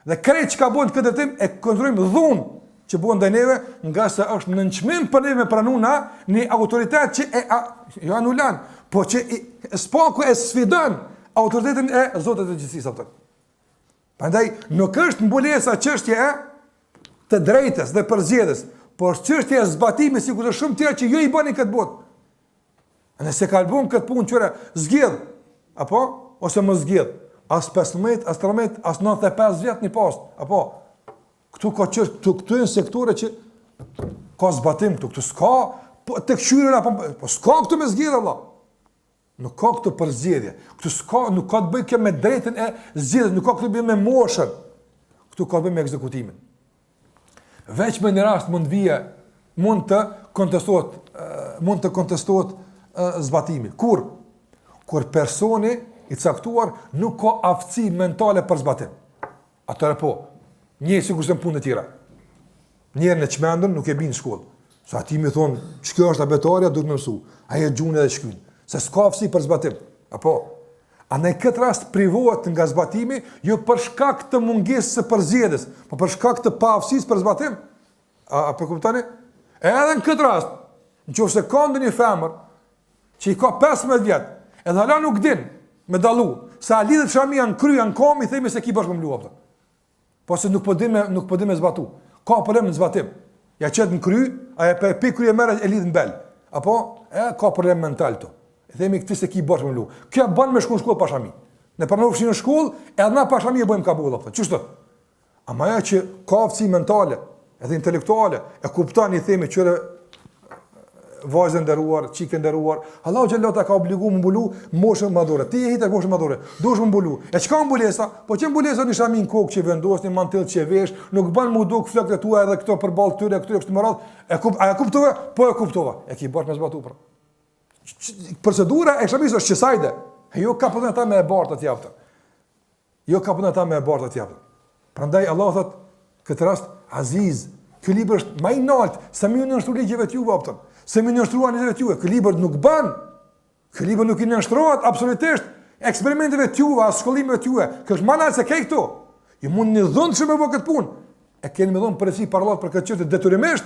Dhe krejt çka bëhet në këtë drejtim e konsiderojmë dhunë që bëhet ndaj neve, ngase është nënçmim për neve me pranu na një autoritet që e a, jo anulon, po që i, s'paku e sfidon autoritetin e Zotit të gjithësisë, a kupton. Prandaj nuk është mbulesa çështje e të drejtës dhe përzgjedhjes, por është çështje e zbatimit sikurse shumë tjera që ju i bëni këtë botë. Nëse ka bën këtë punë qyre, zgjedh, apo ose mos zgjedh, as 15, as 13, as 95 vjet një post, apo këtu ka çështje, këtu këtu janë sektore që ka zbatim këtu, këtu s'ka po të këqyren apo po s'ka këtu me zgjedh valla. Nuk ka këtu përzgjedhje. Këtu s'ka, nuk ka të bëjë kjo me drejtën e zgjedhjes, nuk ka këtu të bëjë me moshën. Këtu ka të bëjë me ekzekutimin. Veç me një rast mund vije, mund të kontestohet, mund të kontestohet zbatimi. Kur? Kur personi i caktuar nuk ka aftësi mentale për zbatim. Atëherë po, njëjtë sikurse në punë të tjera. Njerin e çmendun nuk e bin në shkollë. Se atij me i thonë, që kjo është abetarja, duhet me mësu. Ai e gjun edhe shkyn. Se s'ka aftësi për zbatim. Apo, a në këtë rast privohet nga zbatimi, jo për shkak të mungesës së përzgjedhjes, po për shkak të paaftësisë për zbatim. A, a po kuptoni? Edhe në këtë rast, në qoftë se ka ndonjë femër, që i ka 15 vjet, edhe hala nuk din me dallu, se a lidhet shamia në kry, në kom, i themi s'e ki borxh me mlu, apo. Po se nuk po din me, nuk po din me zbatu. Ka problem në zbatim. Ja qet në kry, a e pe, pe kry e merr e lidh në bel. Apo, e ka problem mental to. I themi këti s'e ki borxh me mlu. Kjo bën me shku në shkollë pa shami. Ne pranofshin në shkollë, edhe na pa shami e bëjmë kabull, apo. Qështu? Ama ajo që ka aftësi mentale, edhe intelektuale, e kupton i themi qyre vajzë e nderuar, çikë e nderuar, Allahu xhelle ta ka obligu me mbulu moshën madhore. Ti je hi te moshën madhore, duhesh me mbulu. E çka mbulesa? Po që mbulesa një shami në kokë që vendos, një mantil që vesh, nuk bën mu duk flokët e tua edhe këto përballë tyre, këtyre kështu me radhë. E kup, a e kuptove? Po e kuptova. E ki borxh me zbatu pra. Procedura e shamisë është qësajde. E jo ka përën ata me e bartë atje aftë. Jo ka përën ata me e bartë atje aftë. Prandaj Allahu thot këtë rast Aziz, ky libër është më i nalt se me iu nënshtru ligjeve të juve apton. Se me iu nënshtru analizave të juve. Ky libër nuk bën. Ky libër nuk i nënshtrohet absolutisht eksperimenteve të juve, as shkollimeve të juve. Ky është më nalt se krejt këto. Ju mundni dhunshëm me bë këtë punë. E keni me dhon përgjegjësi para Allahut për këtë çështje detyrimisht.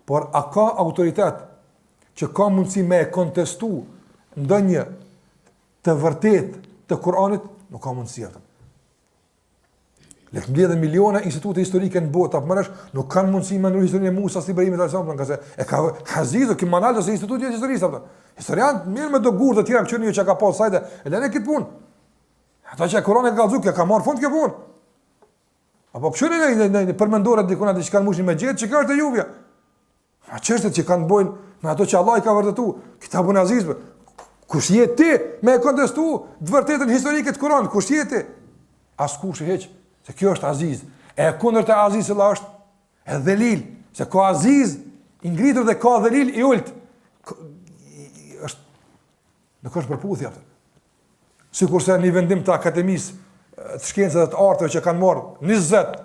Por a ka autoritet që ka mundësi me e kontestu ndonjë të vërtetë të Kur'anit? Nuk ka mundësi atë. Le të mbledhin miliona institute historike në botë, apo mëresh, nuk kanë mundësi me ndru historinë e Musas, Ibrahimit alayhis salam, ngase e ka Aziz, ky ma nalt se instituti i historisë apo. Historian mirë me do gurë të tjera këqyrin jo që ka pas sajde, e lënë këtë punë. Ata që Kur'anin e ka kallzu, kjo ka marrë fund kjo punë. Apo këqyrin në në në, në përmendore dikuna diçka mushin me gjetë, që kjo është e juvja. A çështjet që kanë bojnë me ato që Allah i ka vërtetu, kitabun aziz, kush je ti me e kontestu të vërtetën historike të Kuranit, kush je ti? Askush hiç, se kjo është aziz. E kundërta e aziz cila është e dhelil, se ka aziz i ngritur dhe ka dhelil i ult. Është nuk është përputhje atë. Sikurse një vendim të Akademisë të Shkencave dhe të Arteve që kanë marrë 20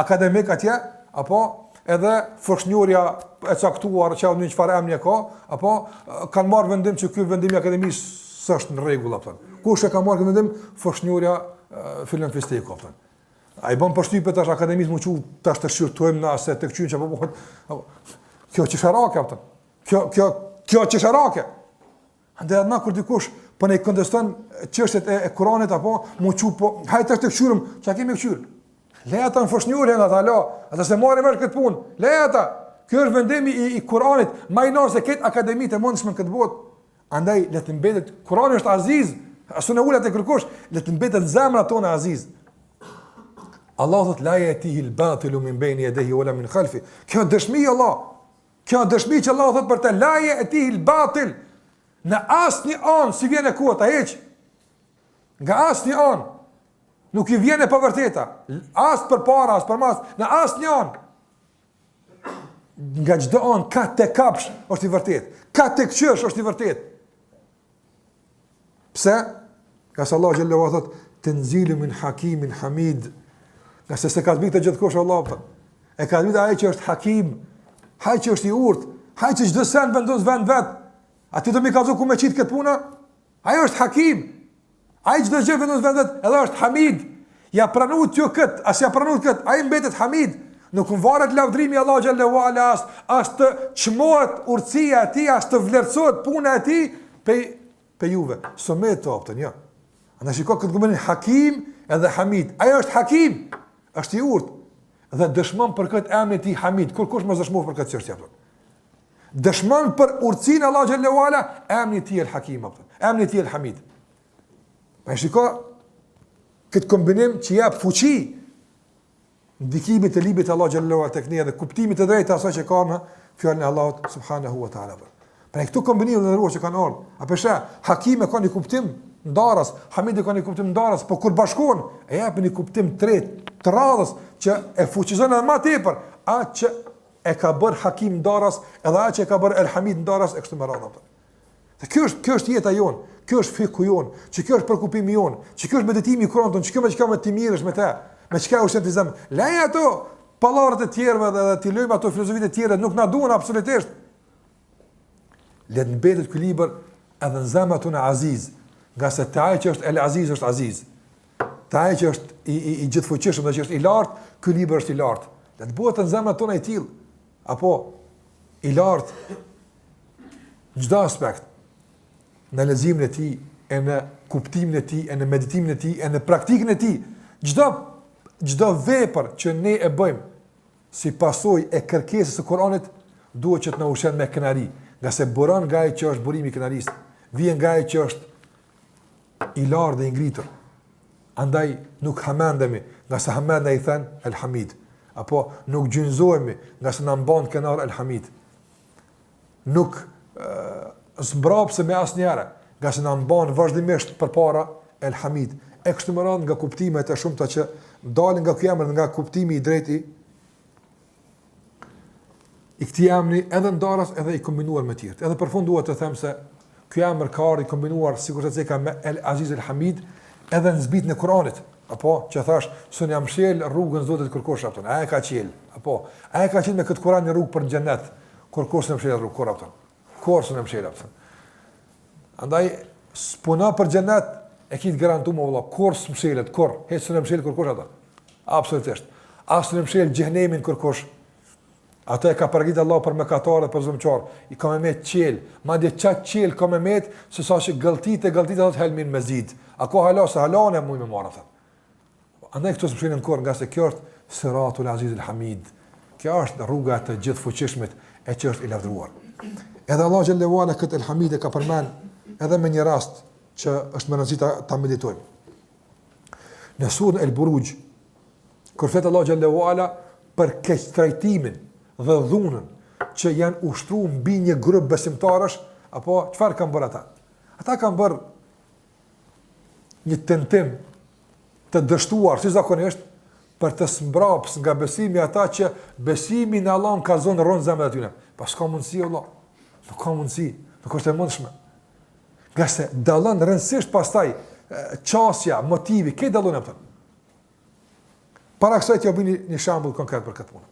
akademik atje, apo edhe foshnjorja e caktuar që një çfarë emri e ka, apo kanë marrë vendim që ky vendim i akademisë s'është në rregull apo. Kush e ka marrë këtë vendim? Foshnjorja filan fisteku apo. A i bën përshtypje tash akademisë mu çu tash të shqyrtojmë na se të këqyrim çfarë po bëhet. Kjo qesharake apo. Kjo kjo kjo qesharake. Andaj edhe na kur dikush po na i konteston çështjet e, e Kuranit apo mu çu po hajt tash të kqyrim, çka kemi kqyr? Le ata në foshnjore janë ata la, ata s'e marrin vesh këtë punë. Le ata. Ky është vendimi i, i Kuranit, më i lartë se krejt akademitë e mundshme në këtë botë. Andaj le të mbetet Kurani është aziz, as s'e ul atë kërkush, le të mbetet zemra tona aziz. Allah thot la yatihi al-batilu min bayni yadayhi wala min khalfi. Kjo dëshmi Allah. Kjo dëshmi që Allahu thot për të la yatihi al-batil. Në asnjë anë s'i vjen e kota hiç. Nga asnjë anë nuk i vjen e pavërteta, as përpara, as përmas, në asnjë anë. Nga çdo anë ka të kapsh është i vërtet. Ka të kqyrsh është i vërtet. Pse? Ngase Allahu xhelle ue ala thot, tenzilun min hakimin hamid. Ngase s'e ka zbrit gjithkush Allah, për. E ka zbrit ai që është hakim, ai që është i urtë, ai që çdo sen vendos vend vet. A ti do m'i kallzu ku me qitë këtë puna? Ai është hakim. Ai çdo gjë vendos vend vet, edhe është hamid. Ja pranut ju kët, a s'ja pranut kët, ai mbetet hamid. Nuk mvaret lavdrimi i Allahut xhelle ue ala as, as të çmohet urtësia e tij, as të vlerësohet puna e tij pe pe juve. S'o me të optën, jo. Andaj shiko këtë kombinim Hakim edhe Hamid. Ai është Hakim, është i urtë dhe dëshmon për këtë emri i tij Hamid. Kurkush mos dëshmon për këtë çështje apo. Dëshmon për urtësinë e Allahut xhelle ue ala emri i tij El Hakim apo. Emri i tij El Hamid. Pa shiko këtë kombinim që jep fuqi ndikimit të librit të Allahut xhelle ue ala tek ne dhe kuptimit të drejtë të asaj që ka në fjalën e Allahut subhanahu wa taala. Pra këto kombinime të nderuar që kanë ardhur, a po sheh, Hakim e ka një kuptim ndaras, Hamid e ka një kuptim ndaras, po kur bashkohen, e japin një kuptim të tretë, të radhës që e fuqizon edhe më tepër, atë që e ka bër Hakim ndaras, edhe atë që e ka bër El Hamid ndaras e kështu me radhë. Dhe kjo është kjo është jeta jonë, kjo është fikhu jonë, që kjo është preokupimi jonë, që kjo është meditimi i Kuranit tonë, që kjo me çka me ti merresh me të, me çka ushqen ti zemrën. Lej ato pallavrat e tjerëve dhe, dhe t'i lëmë ato filozofitë e tjera, nuk na duhen absolutisht. Le të mbetet ky libër edhe në zemrat tona aziz, ngase te ai që është El Aziz është aziz. Te ai që është i i, i gjithëfuqishëm dhe që është i lartë, ky libër është i lartë. Le të bëhet në zemrat tona i tillë, apo i lartë në çdo aspekt, në leximin e tij, e në kuptimin e tij, e në meditimin e tij, e në praktikën e tij, çdo çdo vepër që ne e bëjmë si pasojë e kërkesës së Kuranit, duhet që të na ushqen me krenari, ngase buron nga ai që është burimi i krenarisë, vjen nga ai që është. I lartë dhe i ngritur. Andaj nuk hamendemi, ngase hamendja i thënë El Hamid. Apo nuk gjunjëzohemi, ngase na mban krenar El Hamid. Nuk zmbrapsemi asnjëherë, ngase na mban vazhdimisht përpara El Hamid. E kështu me radhë nga kuptimet e shumta që dalin nga ky emër nga kuptimi i drejtë i i këtij emri edhe ndaras edhe i kombinuar me tjerët. Edhe për fund dua të them se ky emër ka ardhur i kombinuar sikurse ceka me El Aziz El Hamid edhe në zbritjen e Kuranit. Apo që thash, s'un ja mshel rrugën Zotit kërkush apo a e ka çel? Apo a e ka çel me këtë Kuran një rrugë për në xhenet? Kërkush s'e mshel rrugë kurrë apo. Kurrë s'e mshel apo. Andaj puna për xhenet e ki të garantuar vëlla, kurrë s'mshelet, kurrë, hiç s'e mshel kërkush atë. Absolutisht. As s'e mshel xhehenemin kërkush. Atë e ka përgatitur Allahu për mëkatarë dhe për zullumqarë. I ka me met çel, madje qaq çel ka me met se sa që gëlltit e gëlltit thotë hel min mezid. A ka hala se hala ne mund me marrë atë. Andaj këto s'mshelen kurrë ngase kjo është Siratul Aziz El Hamid. Kjo është rruga e të gjithëfuqishmit e që është i lavdëruar. Edhe Allah xhelle ue ala këtë El Hamid e ka përmend edhe me një rast që është me rëndësi ta, ta meditojmë. Në surën El Buruj, kur flet Allahu xhelle ue ala për keqtrajtimin dhe dhunën që janë ushtruar mbi një grup besimtarësh, apo çfarë kanë bërë ata? Ata kanë bërë një tentim të dështuar si zakonisht për të zmbraps nga besimi ata që besimi në Allahun ka zonë rrënjë n'zemrat e tyre. Pa s'ka mundësi Allah. Nuk ka mundësi, nuk është e mundshme. Ngase dallon rëndësisht pastaj qasja, motivi, krejt dallon apo. Para kësaj t'ju bëj një, një shembull konkret për këtë punë.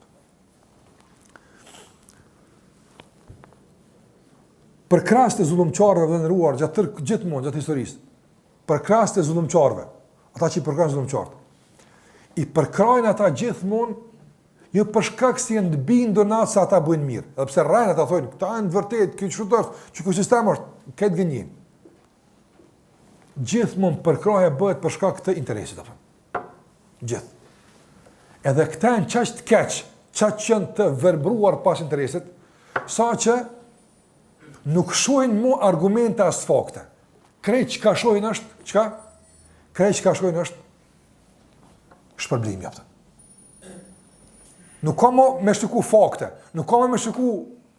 Përkrahësit e zullumqarëve të nderuar gjatë tërë gjithmonë gjatë historisë. Përkrahësit e zullumqarëve, ata që i përkrahin zullumqarët. I përkrahin ata gjithmonë jo për shkak se janë të bindur në atë se ata bëjnë mirë. Edhe pse rrejnë ata thonë, këta janë të vërtetë, ky çfarë është, që ky sistem është, këtë gënjin. Gjithmonë përkrahja bëhet për shkak të interesit apo. Gjithë. Edhe këta janë qaq të keq, qaq janë të verbruar pas interesit, sa që nuk shohin mo argumente as fakte. Krejt çka shohin është, çka? Krejt çka shohin është shpërblimi apo. Nuk ka mo me shiku fakte, nuk ka mo me shiku,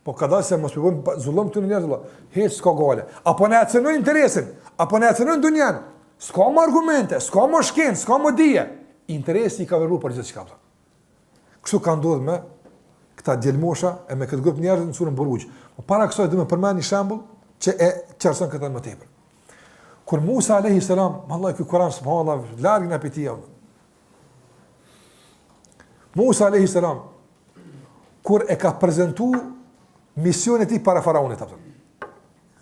po ka dalë se mos po bëjmë zullum këtu në njerëz, hiç s'ka gajle. Apo na e cenojnë interesin, apo na e cenojnë dunjan. S'ka më argumente, s'ka më shkencë, s'ka më dije. Interesi i ka vepru për gjithçka. Kështu ka ndodhur me këta djelmosha e me këtë grup njerëz në surën Buruj. Po para kësaj du me përmend një shembull që e qartëson këtë më tepër. Kur Musa alayhi salam, vallahi ky Kur'an subhanallahu larg na pitia. Musa alayhi salam kur e ka prezentu misionin e tij para faraonit apo.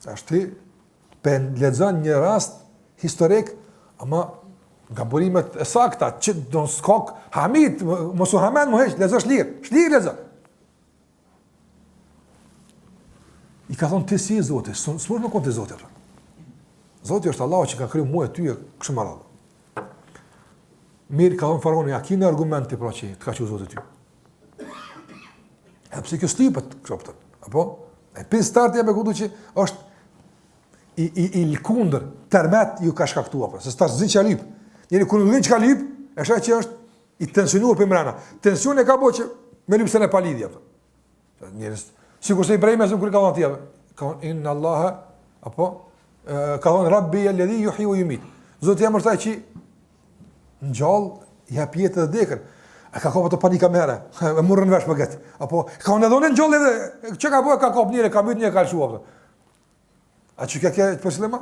Tash ti pe lexon një rast historik, ama nga burimet e sakta, që do në skok, hamit, mos u hamend, më heq, lexo shlirë, shlirë lexo. I ka thonë ti s'je Zoti, s'mun me konë ti Zoti. Zoti është Allahu që ka kriju mua e ty e kështu me radhë. Mirë ka thonë faraoni, a ki një argument ti pra që të ka çu Zoti ty? E pse kjo s'lypet, kështu kupton. Apo? E pin start jam e kuptu që është i, i, i lëkundur, tërmet ju ka shkaktua, apo, se s'ta s'din çka lyp. Njeri kur nuk din çka lyp, e sheh që është i tensionuar prej mrena. Tensioni e ka bo që me lyp sene pa lidhje, apo. Njerëz, sikurse Ibrahimi a.s. kur ka thonë atij, ka thonë inna Allaha, apo ka thonë Rabbi alladhi yuhyi wa yumit. Zoti jem është ai që ngjall, jep jetë dhe vdekjen. E ka kapë atë panika më herë, e murrën vesh për këtë. Apo ka unë edhe unë ngjall edhe çka ka bë ka kap njëri, ka myt një ka lëshu apo. A që ka ke për qëllima?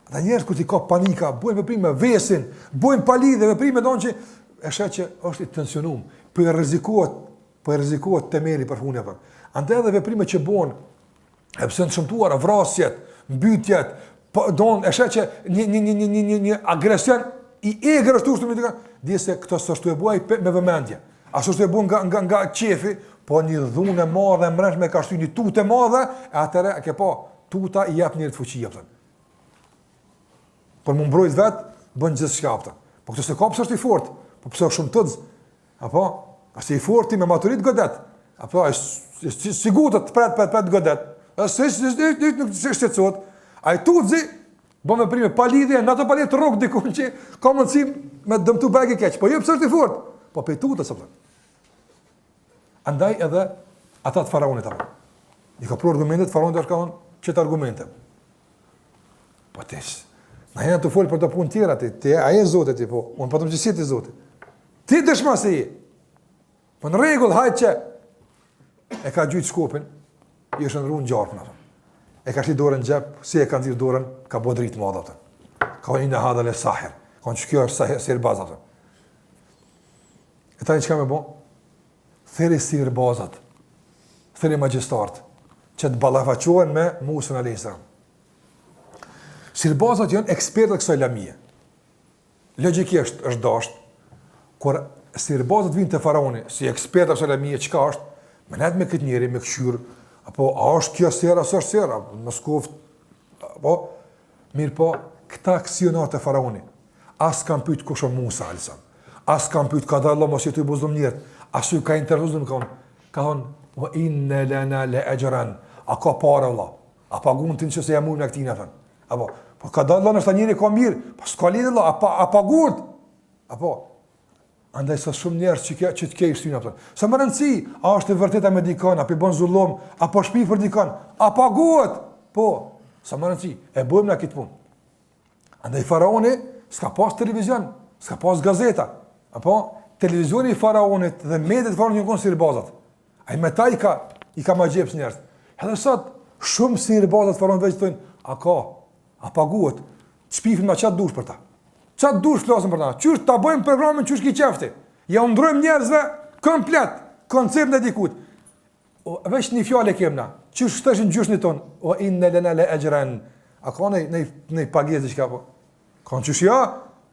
Ata njerëz kur t'i kap panika, bëjnë veprime vesin, bëjnë pa lidhje veprime donë që e sheh që është i tensionum, po i rrezikohet, po i rrezikohet temeli për fundin apo. Andaj edhe veprime që bëhen e pse të shëmtuara, vrasjet, mbytjet, po don e sheh që një një një një një një një agresion i egër është ushtru me dikë, di se këto s'është tu e bo ai me vëmendje. A s'është tu e bo nga nga nga qefi, po një dhunë e madhe e mbrendshme ka shty një tutë e madhe, e atëherë e ke pa, tuta i jep njerit fuqi apo. Për m'u mbrojt vet, bën gjithçka apo. Po këtë s'e ka pse është i fortë, po pse është shumë tutz. Apo, a se i forti me maturi t'godet. Apo, ai si si gutet, pret pret pret godet. A si si si nuk si shqetësohet. Ai tutzi. Bën veprime pa lidhje, në ato pa lidhje të rrok dikun që ka mundësi me dëmtu bajagi keq. Po jo pse është i fortë, po prej tutës apo. Andaj edhe ata të faraonit apo. I ka pru argumentet, faraoni tash ka thonë qëto argumente. Po ti, na jena tu folë për do punë tjera ti, ti a je zoti ti, po, unë po them që s'je ti zoti. Ti dëshmo se je. Po në rregull, hajt që e ka gjujt shkopin, i është ndrru në gjarpën, apo. E ka shti dorën në xhep, si e ka nxjerr dorën, ka bo dritë madhe, apo. Ka thonë inne hadha le sahir, ka thonë që kjo është sahir, sihirbaz, apo. E tani çka me bo? Thirri sihirbazat, thirri magjistarët, që të ballafaqohen me Musën a.s. Sihirbazat janë ekspertët e kësaj lamie. Logjikisht është dasht, kur sihirbazat vijnë te faraoni, si ekspertë të kësaj lamie, çka është? Me nejt me këtë njeri, me këqyrë, apo a është kjo sehr, a s'është sehr, apo mos koft, apo, mirëpo, këta kësi janë te faraoni, as kanë pyt kush është Musa, a.s. As kanë pyt ka dalë, mos je tu i bo zullum njerëzit, as ju ka interesu zullum, ka thonë, ka thonë, wa inne lena le exhren, a ka pare, vlla, a pagun ti nëse ja mujmë në këtina, thonë, apo, po ka dalë, nështë njeri ka mirë, po s'ka lidhje, vlla, a, pa, a paguhet, apo, andaj sa shumë njerëz që, kjo, që të kej shtynë, apo, s'ka më rëndësi, a është e vërteta me dikon, a po i bon zullum, a po shpif për dikon, a paguhet, po, s'ka më rëndësi, e bojmë në këtë punë. Andaj faraoni s'ka pas televizion, s'ka pas gazeta. Apo televizioni i faraonit dhe mediat e faraonit janë konë sihirbazat. Ai me ta i ka i ka magjeps njerëz. Edhe sot shumë sihirbazat faraonit veç thonë, a ka, a paguhet, shpifim na ça dush për ta. Ça dush flasim për ta. Qysh ta bëjmë programin qysh ki qef ti. Ja u ndrojmë njerëzve komplet konceptin e dikujt. O, veç një fjalë e kem na. Qysh thoshin gjyshnit tonë, o inne lena le exhren. A ka në në në pagesë diçka po? Ka qysh ja?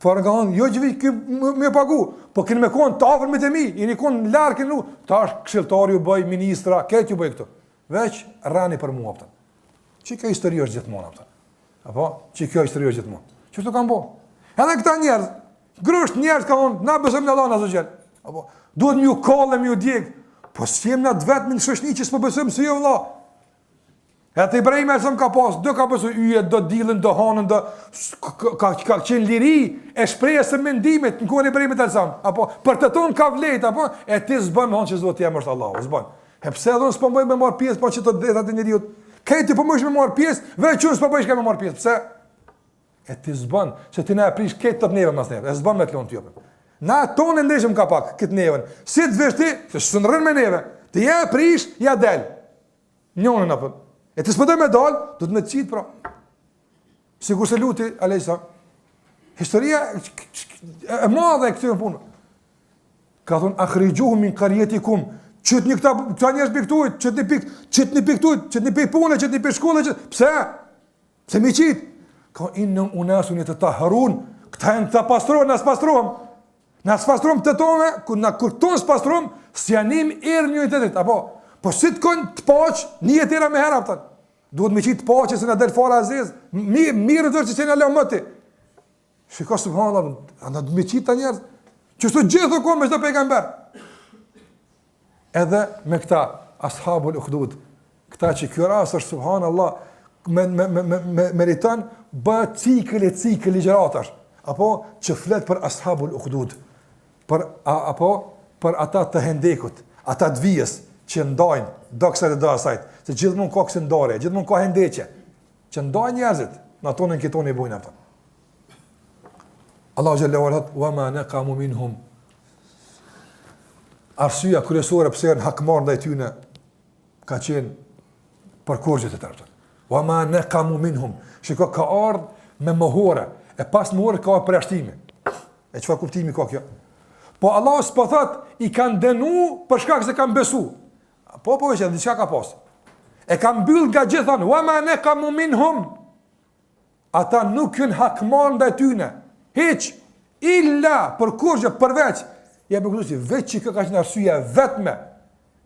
Po nga thonë, jo që vi me pagu, po keni me kon të afërmit e mi, jeni kon larg keni, tash këshilltar ju bëj ministra, këtë ju bëj këtu. Veç rrani për mua apo. Që kjo histori është gjithmonë apo. Apo që kjo histori është gjithmonë. Qështu kanë bo? Edhe këta njerëz, grusht njerëz kanë thonë, na besojmë në Allahun azze ve xhel. Apo duhet me ju kallë me ju djeg. Po s'jem na të vetmi në shoqni që s'po besojmë si ju vëlla. Edhe Ibrahim alejhi selam ka pas, do ka besu yjet, do diellin, do hanën, do ka ka, ka qenë liri e shprehjes së mendimit në kohën e Ibrahimit alejhi selam. Apo për të tonë ka vlejt, apo e ti s'bën me thonë që Zoti jem është Allahu, s'bën. E pse edhe unë s'po bëj me marr pjesë po që të drejtat e njeriut? Krejt po mësh me marr pjesë, veç unë s'po bëj çka me marr pjesë. Pse? E ti s'bën, se ti na e prish këtë të neve mas neve, e s'bën me të lonë ty. Na tonë ndeshëm ka pak këtë nevën. Si të vesh ti, se s'ën rrën me neve. Ti ja e prish, ja del. Njënën apo. E ti s'po do me dal, do të me të qitë pra. Sikurse Luti, alejhi selam. Historia e madhe e këtyre punëve. Ka thonë, akhrixhuhum min karjetikum, qitni këta, këta njerëz pi këtu, qitni pi, qitni pi këtu, qitni pi pune, qitni pi shkolle, qitni, pse? Pse mi qitë? Ka innehum unasun jetetahharun, këta janë këta pastrohen, na s'pastrohem, na s'pastrohem të tonë, kur na kur tonë s'pastrohem, s'ja nim erën njëri-tjetrit, apo, po si të konë të paq, një e tjera me hera, pëtën. Duhet me qitë të paqe se na del fara e zezë, mirë, mirë të që s'jena la më ti. Shiko subhanallah, a do me qitë ta njerëz, qështu gjithë u konë me çdo pejgamber. Edhe me këta, ashabul uhdud, këta që kjo rast është subhanallah, me, me, me, me, me meriton, bëhet cikël e cikël ligjëratash, apo që flet për ashabul uhdud, për, a, apo për ata të hendekut, ata të vijës që ndajnë, do kësaj dhe do asajt, se gjithmonë ka kësi ndarje, gjithmonë ka hendeqe, që ndajnë njerëzit, në tonën këtonë i bujnë ata. Allahu xhelle ve ala thot, "Wa ma naqamu minhum." Arsyeja kryesore pse janë hakmarr ndaj tyre ka qenë për kurrgjë të tërë. Wa ma naqamu minhum. Shiko ka ardh me mohore, e pas mohore ka përjashtime. E çfarë kuptimi ka kjo? Po Allah s'po thot i kanë dënu për shkak se kanë besu. Po po veç edhe diçka ka pas. E ka mbyll nga gjithan, wa ma naqamu minhum. Ata nuk janë hakmarr ndaj tyne. Hiç illa për kurrgjë përveç. Ja me kuptu veç që kjo ka qenë arsyeja e vetme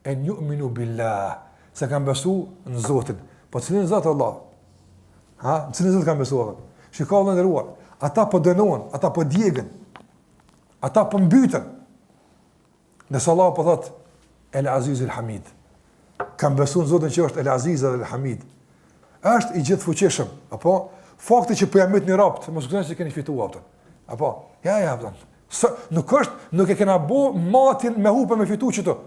en ju'minu billah se kanë besu në Zotin. Po cilin Zot Allah? Ha, në cilin Zot kanë besu ata? Shiko vëlla i nderuar, ata po dënohen, ata po djegen. Ata po mbyten. Ndërsa Allah po thot El Aziz El Hamid. Kam besu në Zotin që është El Aziz edhe El Hamid. Është i gjithëfuqishëm, apo? Fakti që po ja mytni robt, mos kujtoni se keni fituar atë. Apo, ja ja apo. Së, nuk është, nuk e kena bo matjen me hup e me fitu qëtu.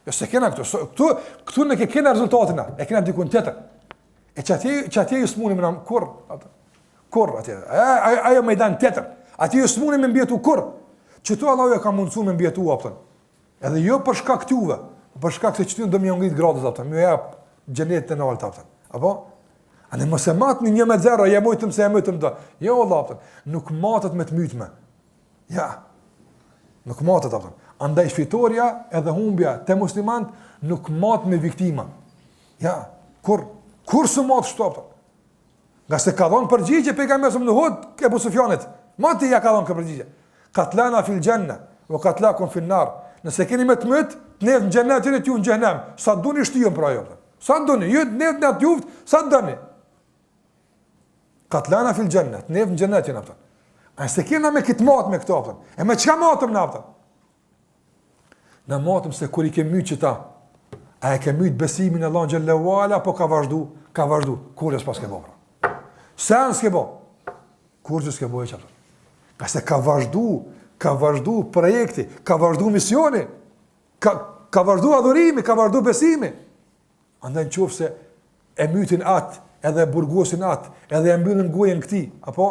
Jo s'e kena këtu, së, këtu, këtu nuk e kena rezultatin, e kena dikun tjetër. E që atje, që atje ju s'muni me na kurr, atë. Kurr atje. Ajo ajo mejdan tjetër. Atje ju s'muni me mbijetu kurr. Qëtu Allahu e ka mundësu me mbijetu apo. Edhe jo për shkak të juve, por për shkak se qëtu do me ngrit gradët apo, me jap xhenetin e nalt apo. Apo? A ne mos e matni 1 me 0, ja mujtëm se ja mujtëm do. Jo valla apo, nuk matet me të mytme. Ja. Nuk matet apo. Andaj fitorja edhe humbja te muslimant nuk matet me viktima. Ja, kur kur s'u mat kështu apo. Ngase ka dhënë përgjigje pejgamberi sa në Uhud Ebu Sufjanit. Mati ja ka dhënë këtë përgjigje. Katlana fil xhenne, wa katlakum fil nar. Nëse keni me të myt, të neve në xhennet jeni ju në xhehenem. Sa doni shtijën pra jo. Sa doni, ju të neve në atë luftë, sa doni. Katlana fil xhenne, të neve në xhennet jeni apo. A se kena me këtë mat me këto apo? E me çka matëm na apo? Na matëm se kur i ke myt qëta, a e ke myt besimin në Allahun xhelle ue ala, apo ka vazhdu, ka vazhdu, kurrë s'paske bo, pra. Sen s'ke bo, kurrë s'ke bo e qato. Ngase ka vazhdu, ka vazhdu projekti, ka vazhdu misioni, ka, ka vazhdu adhurimi, ka vazhdu besimi. Andaj në qoftë se e mytin atë, edhe e burgosin atë, edhe e mbyllin gojën këtij, apo,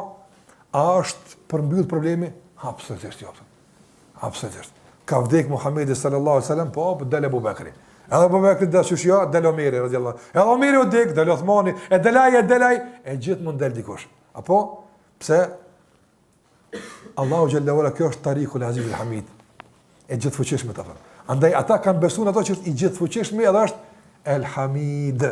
a është përmbyll problemi? Absolutisht, jo. Absolutisht. Ka vdek Muhammedi sallallahu sallam, po, po, del Ebu Bekri. Edhe Ebu Bekri del qysh jo, del Omeri, radiallahu. Edhe Omeri u dek, del Othmani, e del ai, e del ai, e gjithmonë del dikush. Apo, pse Allahu xhelle ue ala kjo është tarikul Azizul Hamid. E gjithëfuqishmi të thënë. Andaj ata kanë besuar ato që është i gjithëfuqishmi edhe është El Hamid.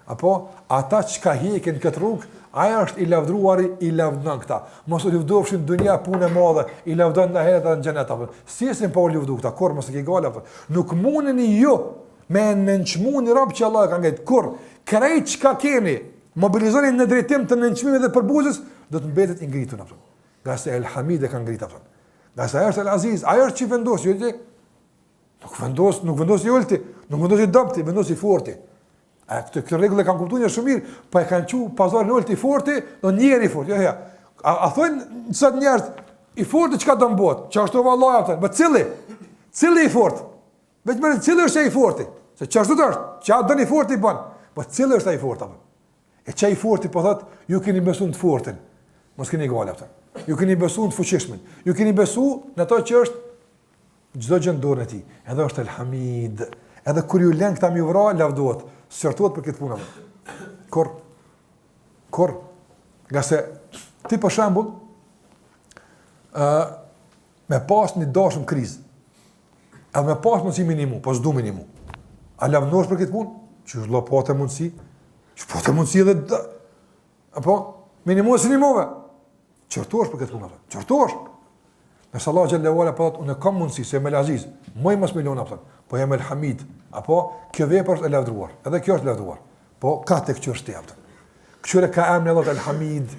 Apo ata që ka hjekin këtë rrugë, ai është i lavdruari, i lavdëron këta. Mos u lavdofshin dunja punë e madhe, i lavdon në ahiret edhe në xhenet apo. Si s'in pa u lavdu këta, kurr mos e ke gajle apo. Nuk mundeni ju me nënçmu një rob që Allah e ka ngrit. Kurr krejt çka keni, mobilizoni në drejtim të nënçmimit dhe përbuzjes, do të mbetet i ngritur apo. Ngase El Hamid e ka ngrit apo. Ngase ai është El Aziz, ai është që vendos, jo ti. Nuk vendos, nuk vendos i ulti, nuk vendos i dobti, vendos i forti. A këtë këtë rregull e kanë kuptuar njerëz shumë mirë, po e kanë çu pazarin ulti i forti, do njeri i fortë, jo jo. A, a thonë sot njerëz i forti çka do në botë? Qashtu vallahi atë, po cili? Cili i fortë? Veç më cili është ai i forti? Se qashtu është, çka don i forti bën. Po cili është ai i fortë apo? E qaj i forti po thot, ju keni besu në të fortin. Mos keni gajle apo. Ju keni besu në të fuqishmin. Ju keni besu në ato që është çdo gjë në dorën e tij. Edhe është El Hamid. Edhe kur ju lën këta me ju vra, lavdohet. S'qërtohet për këtë punë. Kur kur ngase ti për shembull ë me pas një dashëm krizë. Edhe me pas mundësi me nimu, po s'du me nimu. A lavnohesh për këtë punë? Qysh vlla pate mundësi? Që pate mundësi edhe... Dë... Apo, me nimu e s'nimove? Qortohesh për këtë punë, apo? Qortohesh. Nëse Allah xhelle ue ala po thotë, unë kam mundësi, se jam El Aziz, muj mos me lon, apo, po jam El Hamid, apo, kjo vepër është e lavdruar, edhe kjo është lavdruar, po ka të këqyrësh ti, apo. Këqyre ka emrin e Allahut El Hamid,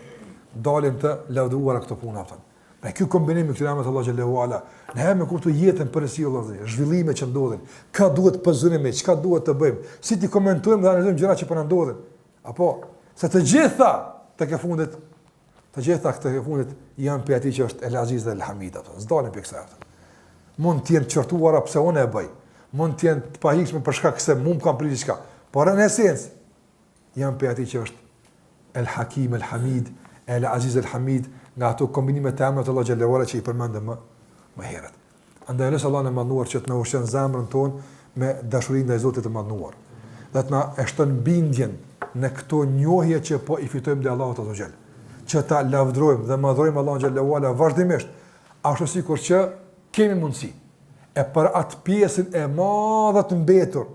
dalin të lavdruara këto punë, apo. Pra ky kombinim i këtyre emrave të Allahut xhelle ue ala, na jep me kuptu jetën përgjithësi vëllazër, zhvillimet që ndodhin, ka duhet të përzënemi, çka duhet të bëjmë, si t'i komentojmë dhe analizojmë gjërat që po na ndodhin. Apo se të gjitha tek e fundit, të gjitha tek e fundit janë prej atij që është El Aziz dhe El Hamid apo, s'dalin prej kësaj apo. Mund të jenë qortuara pse unë e bëj. Mund të jenë të pahijshme për shkak se mua më kanë pritë diçka. Por në esencë janë prej atij që është El Hakim El Hamid, El Aziz El Hamid, nga ato kombinime të emrave të Allahut xhelle ue ala që i përmendëm më më herët. Andaj lus Allahun e madhëruar që të na ushqen zemrën tonë me dashuri ndaj Zotit të madhëruar. Dhe të na e shton bindjen në këto njohje që po i fitojmë ndaj Allahut azze ue xhel. Që ta lavdërojmë dhe madhërojmë Allahun xhelle ue ala vazhdimisht, ashtu sikur që kemi mundësi. E për atë pjesën e madhe të mbetur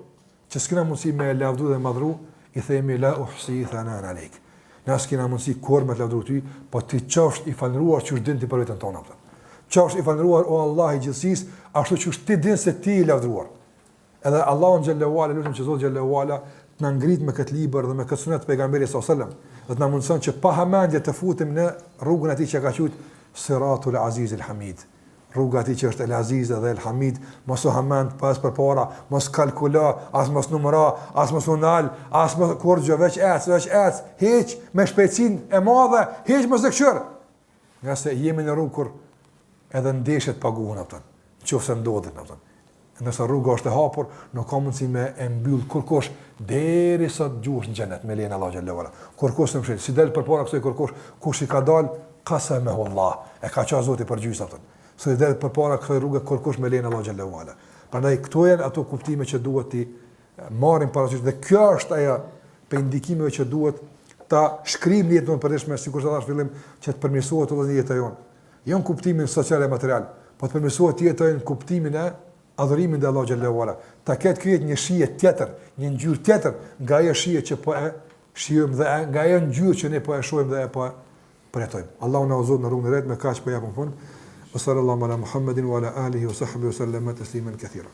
që s'kena mundësi me e lavdru dhe madhru, i themi la uhsi thanan alejk. Na s'kena mundësi kurrë me të lavdru ty, po ti qofsh i falënderuar qysh din ti për veten tonë. Apo. Qofsh i falënderuar o Allah i gjithësisë, ashtu qysh ti din se ti i lavdruar. Edhe Allahun xhelle ue ala lutem që Zoti xhelle ue ala të na ngrit me këtë libër dhe me këtë sunet të pejgamberit sallallahu alajhi wasallam, dhe të na mundëson që pa hamendje të futem në rrugën e tij që ka quajtur Siratul Azizil Hamid. Rruga e tij që është El Aziz dhe El Hamid, mos u hamend pas përpara, mos kalkulo, as mos numëro, as mos u nal, as mos kurrgjë, veç ec, veç ec, hiq me shpejtësinë e madhe, hiq mos e kqyr. Ngase jemi në rrugë kur edhe ndeshjet paguhen, a kupton. Në qoftë se ndodhin, a kupton. Nëse rruga është e hapur, nuk ka mundësi me e mbyll kurkush derisa të gjuhesh në xhenet me lejen e Allahut xhelle ue ala. Kurkush s'e mshel, s'i del përpara kësaj kurkush, kush i ka dal kasemehu Allah, e ka ça Zoti për gjysë, a kupton. S'i del përpara kësaj rruge kurkush me lejen e Allahut xhelle ue ala. Prandaj këto janë ato kuptime që duhet t'i marrim parasysh dhe kjo është ajo prej ndikimeve që duhet ta shkrijmë në jetën tonë të përditshme, sikur të thashë fillim që të përmirësohet edhe jeta jonë. Jo në kuptimin social e material, po të përmirësohet jeta jonë në kuptimin e adhurimit ndaj Allahut xhelle ue ala. Ta ketë kjo jetë një shije tjetër, një ngjyrë tjetër nga ajo shije që po e shijojmë dhe nga ajo ngjyrë që ne po e shohim dhe e po e përjetojmë. Allahu na udhëzoftë në rrugën e drejtë, me kaq po japim fund. Wa sallallahu ala Muhammedin wa ala alihi wa sahbihi wa sallama tasliman kathira.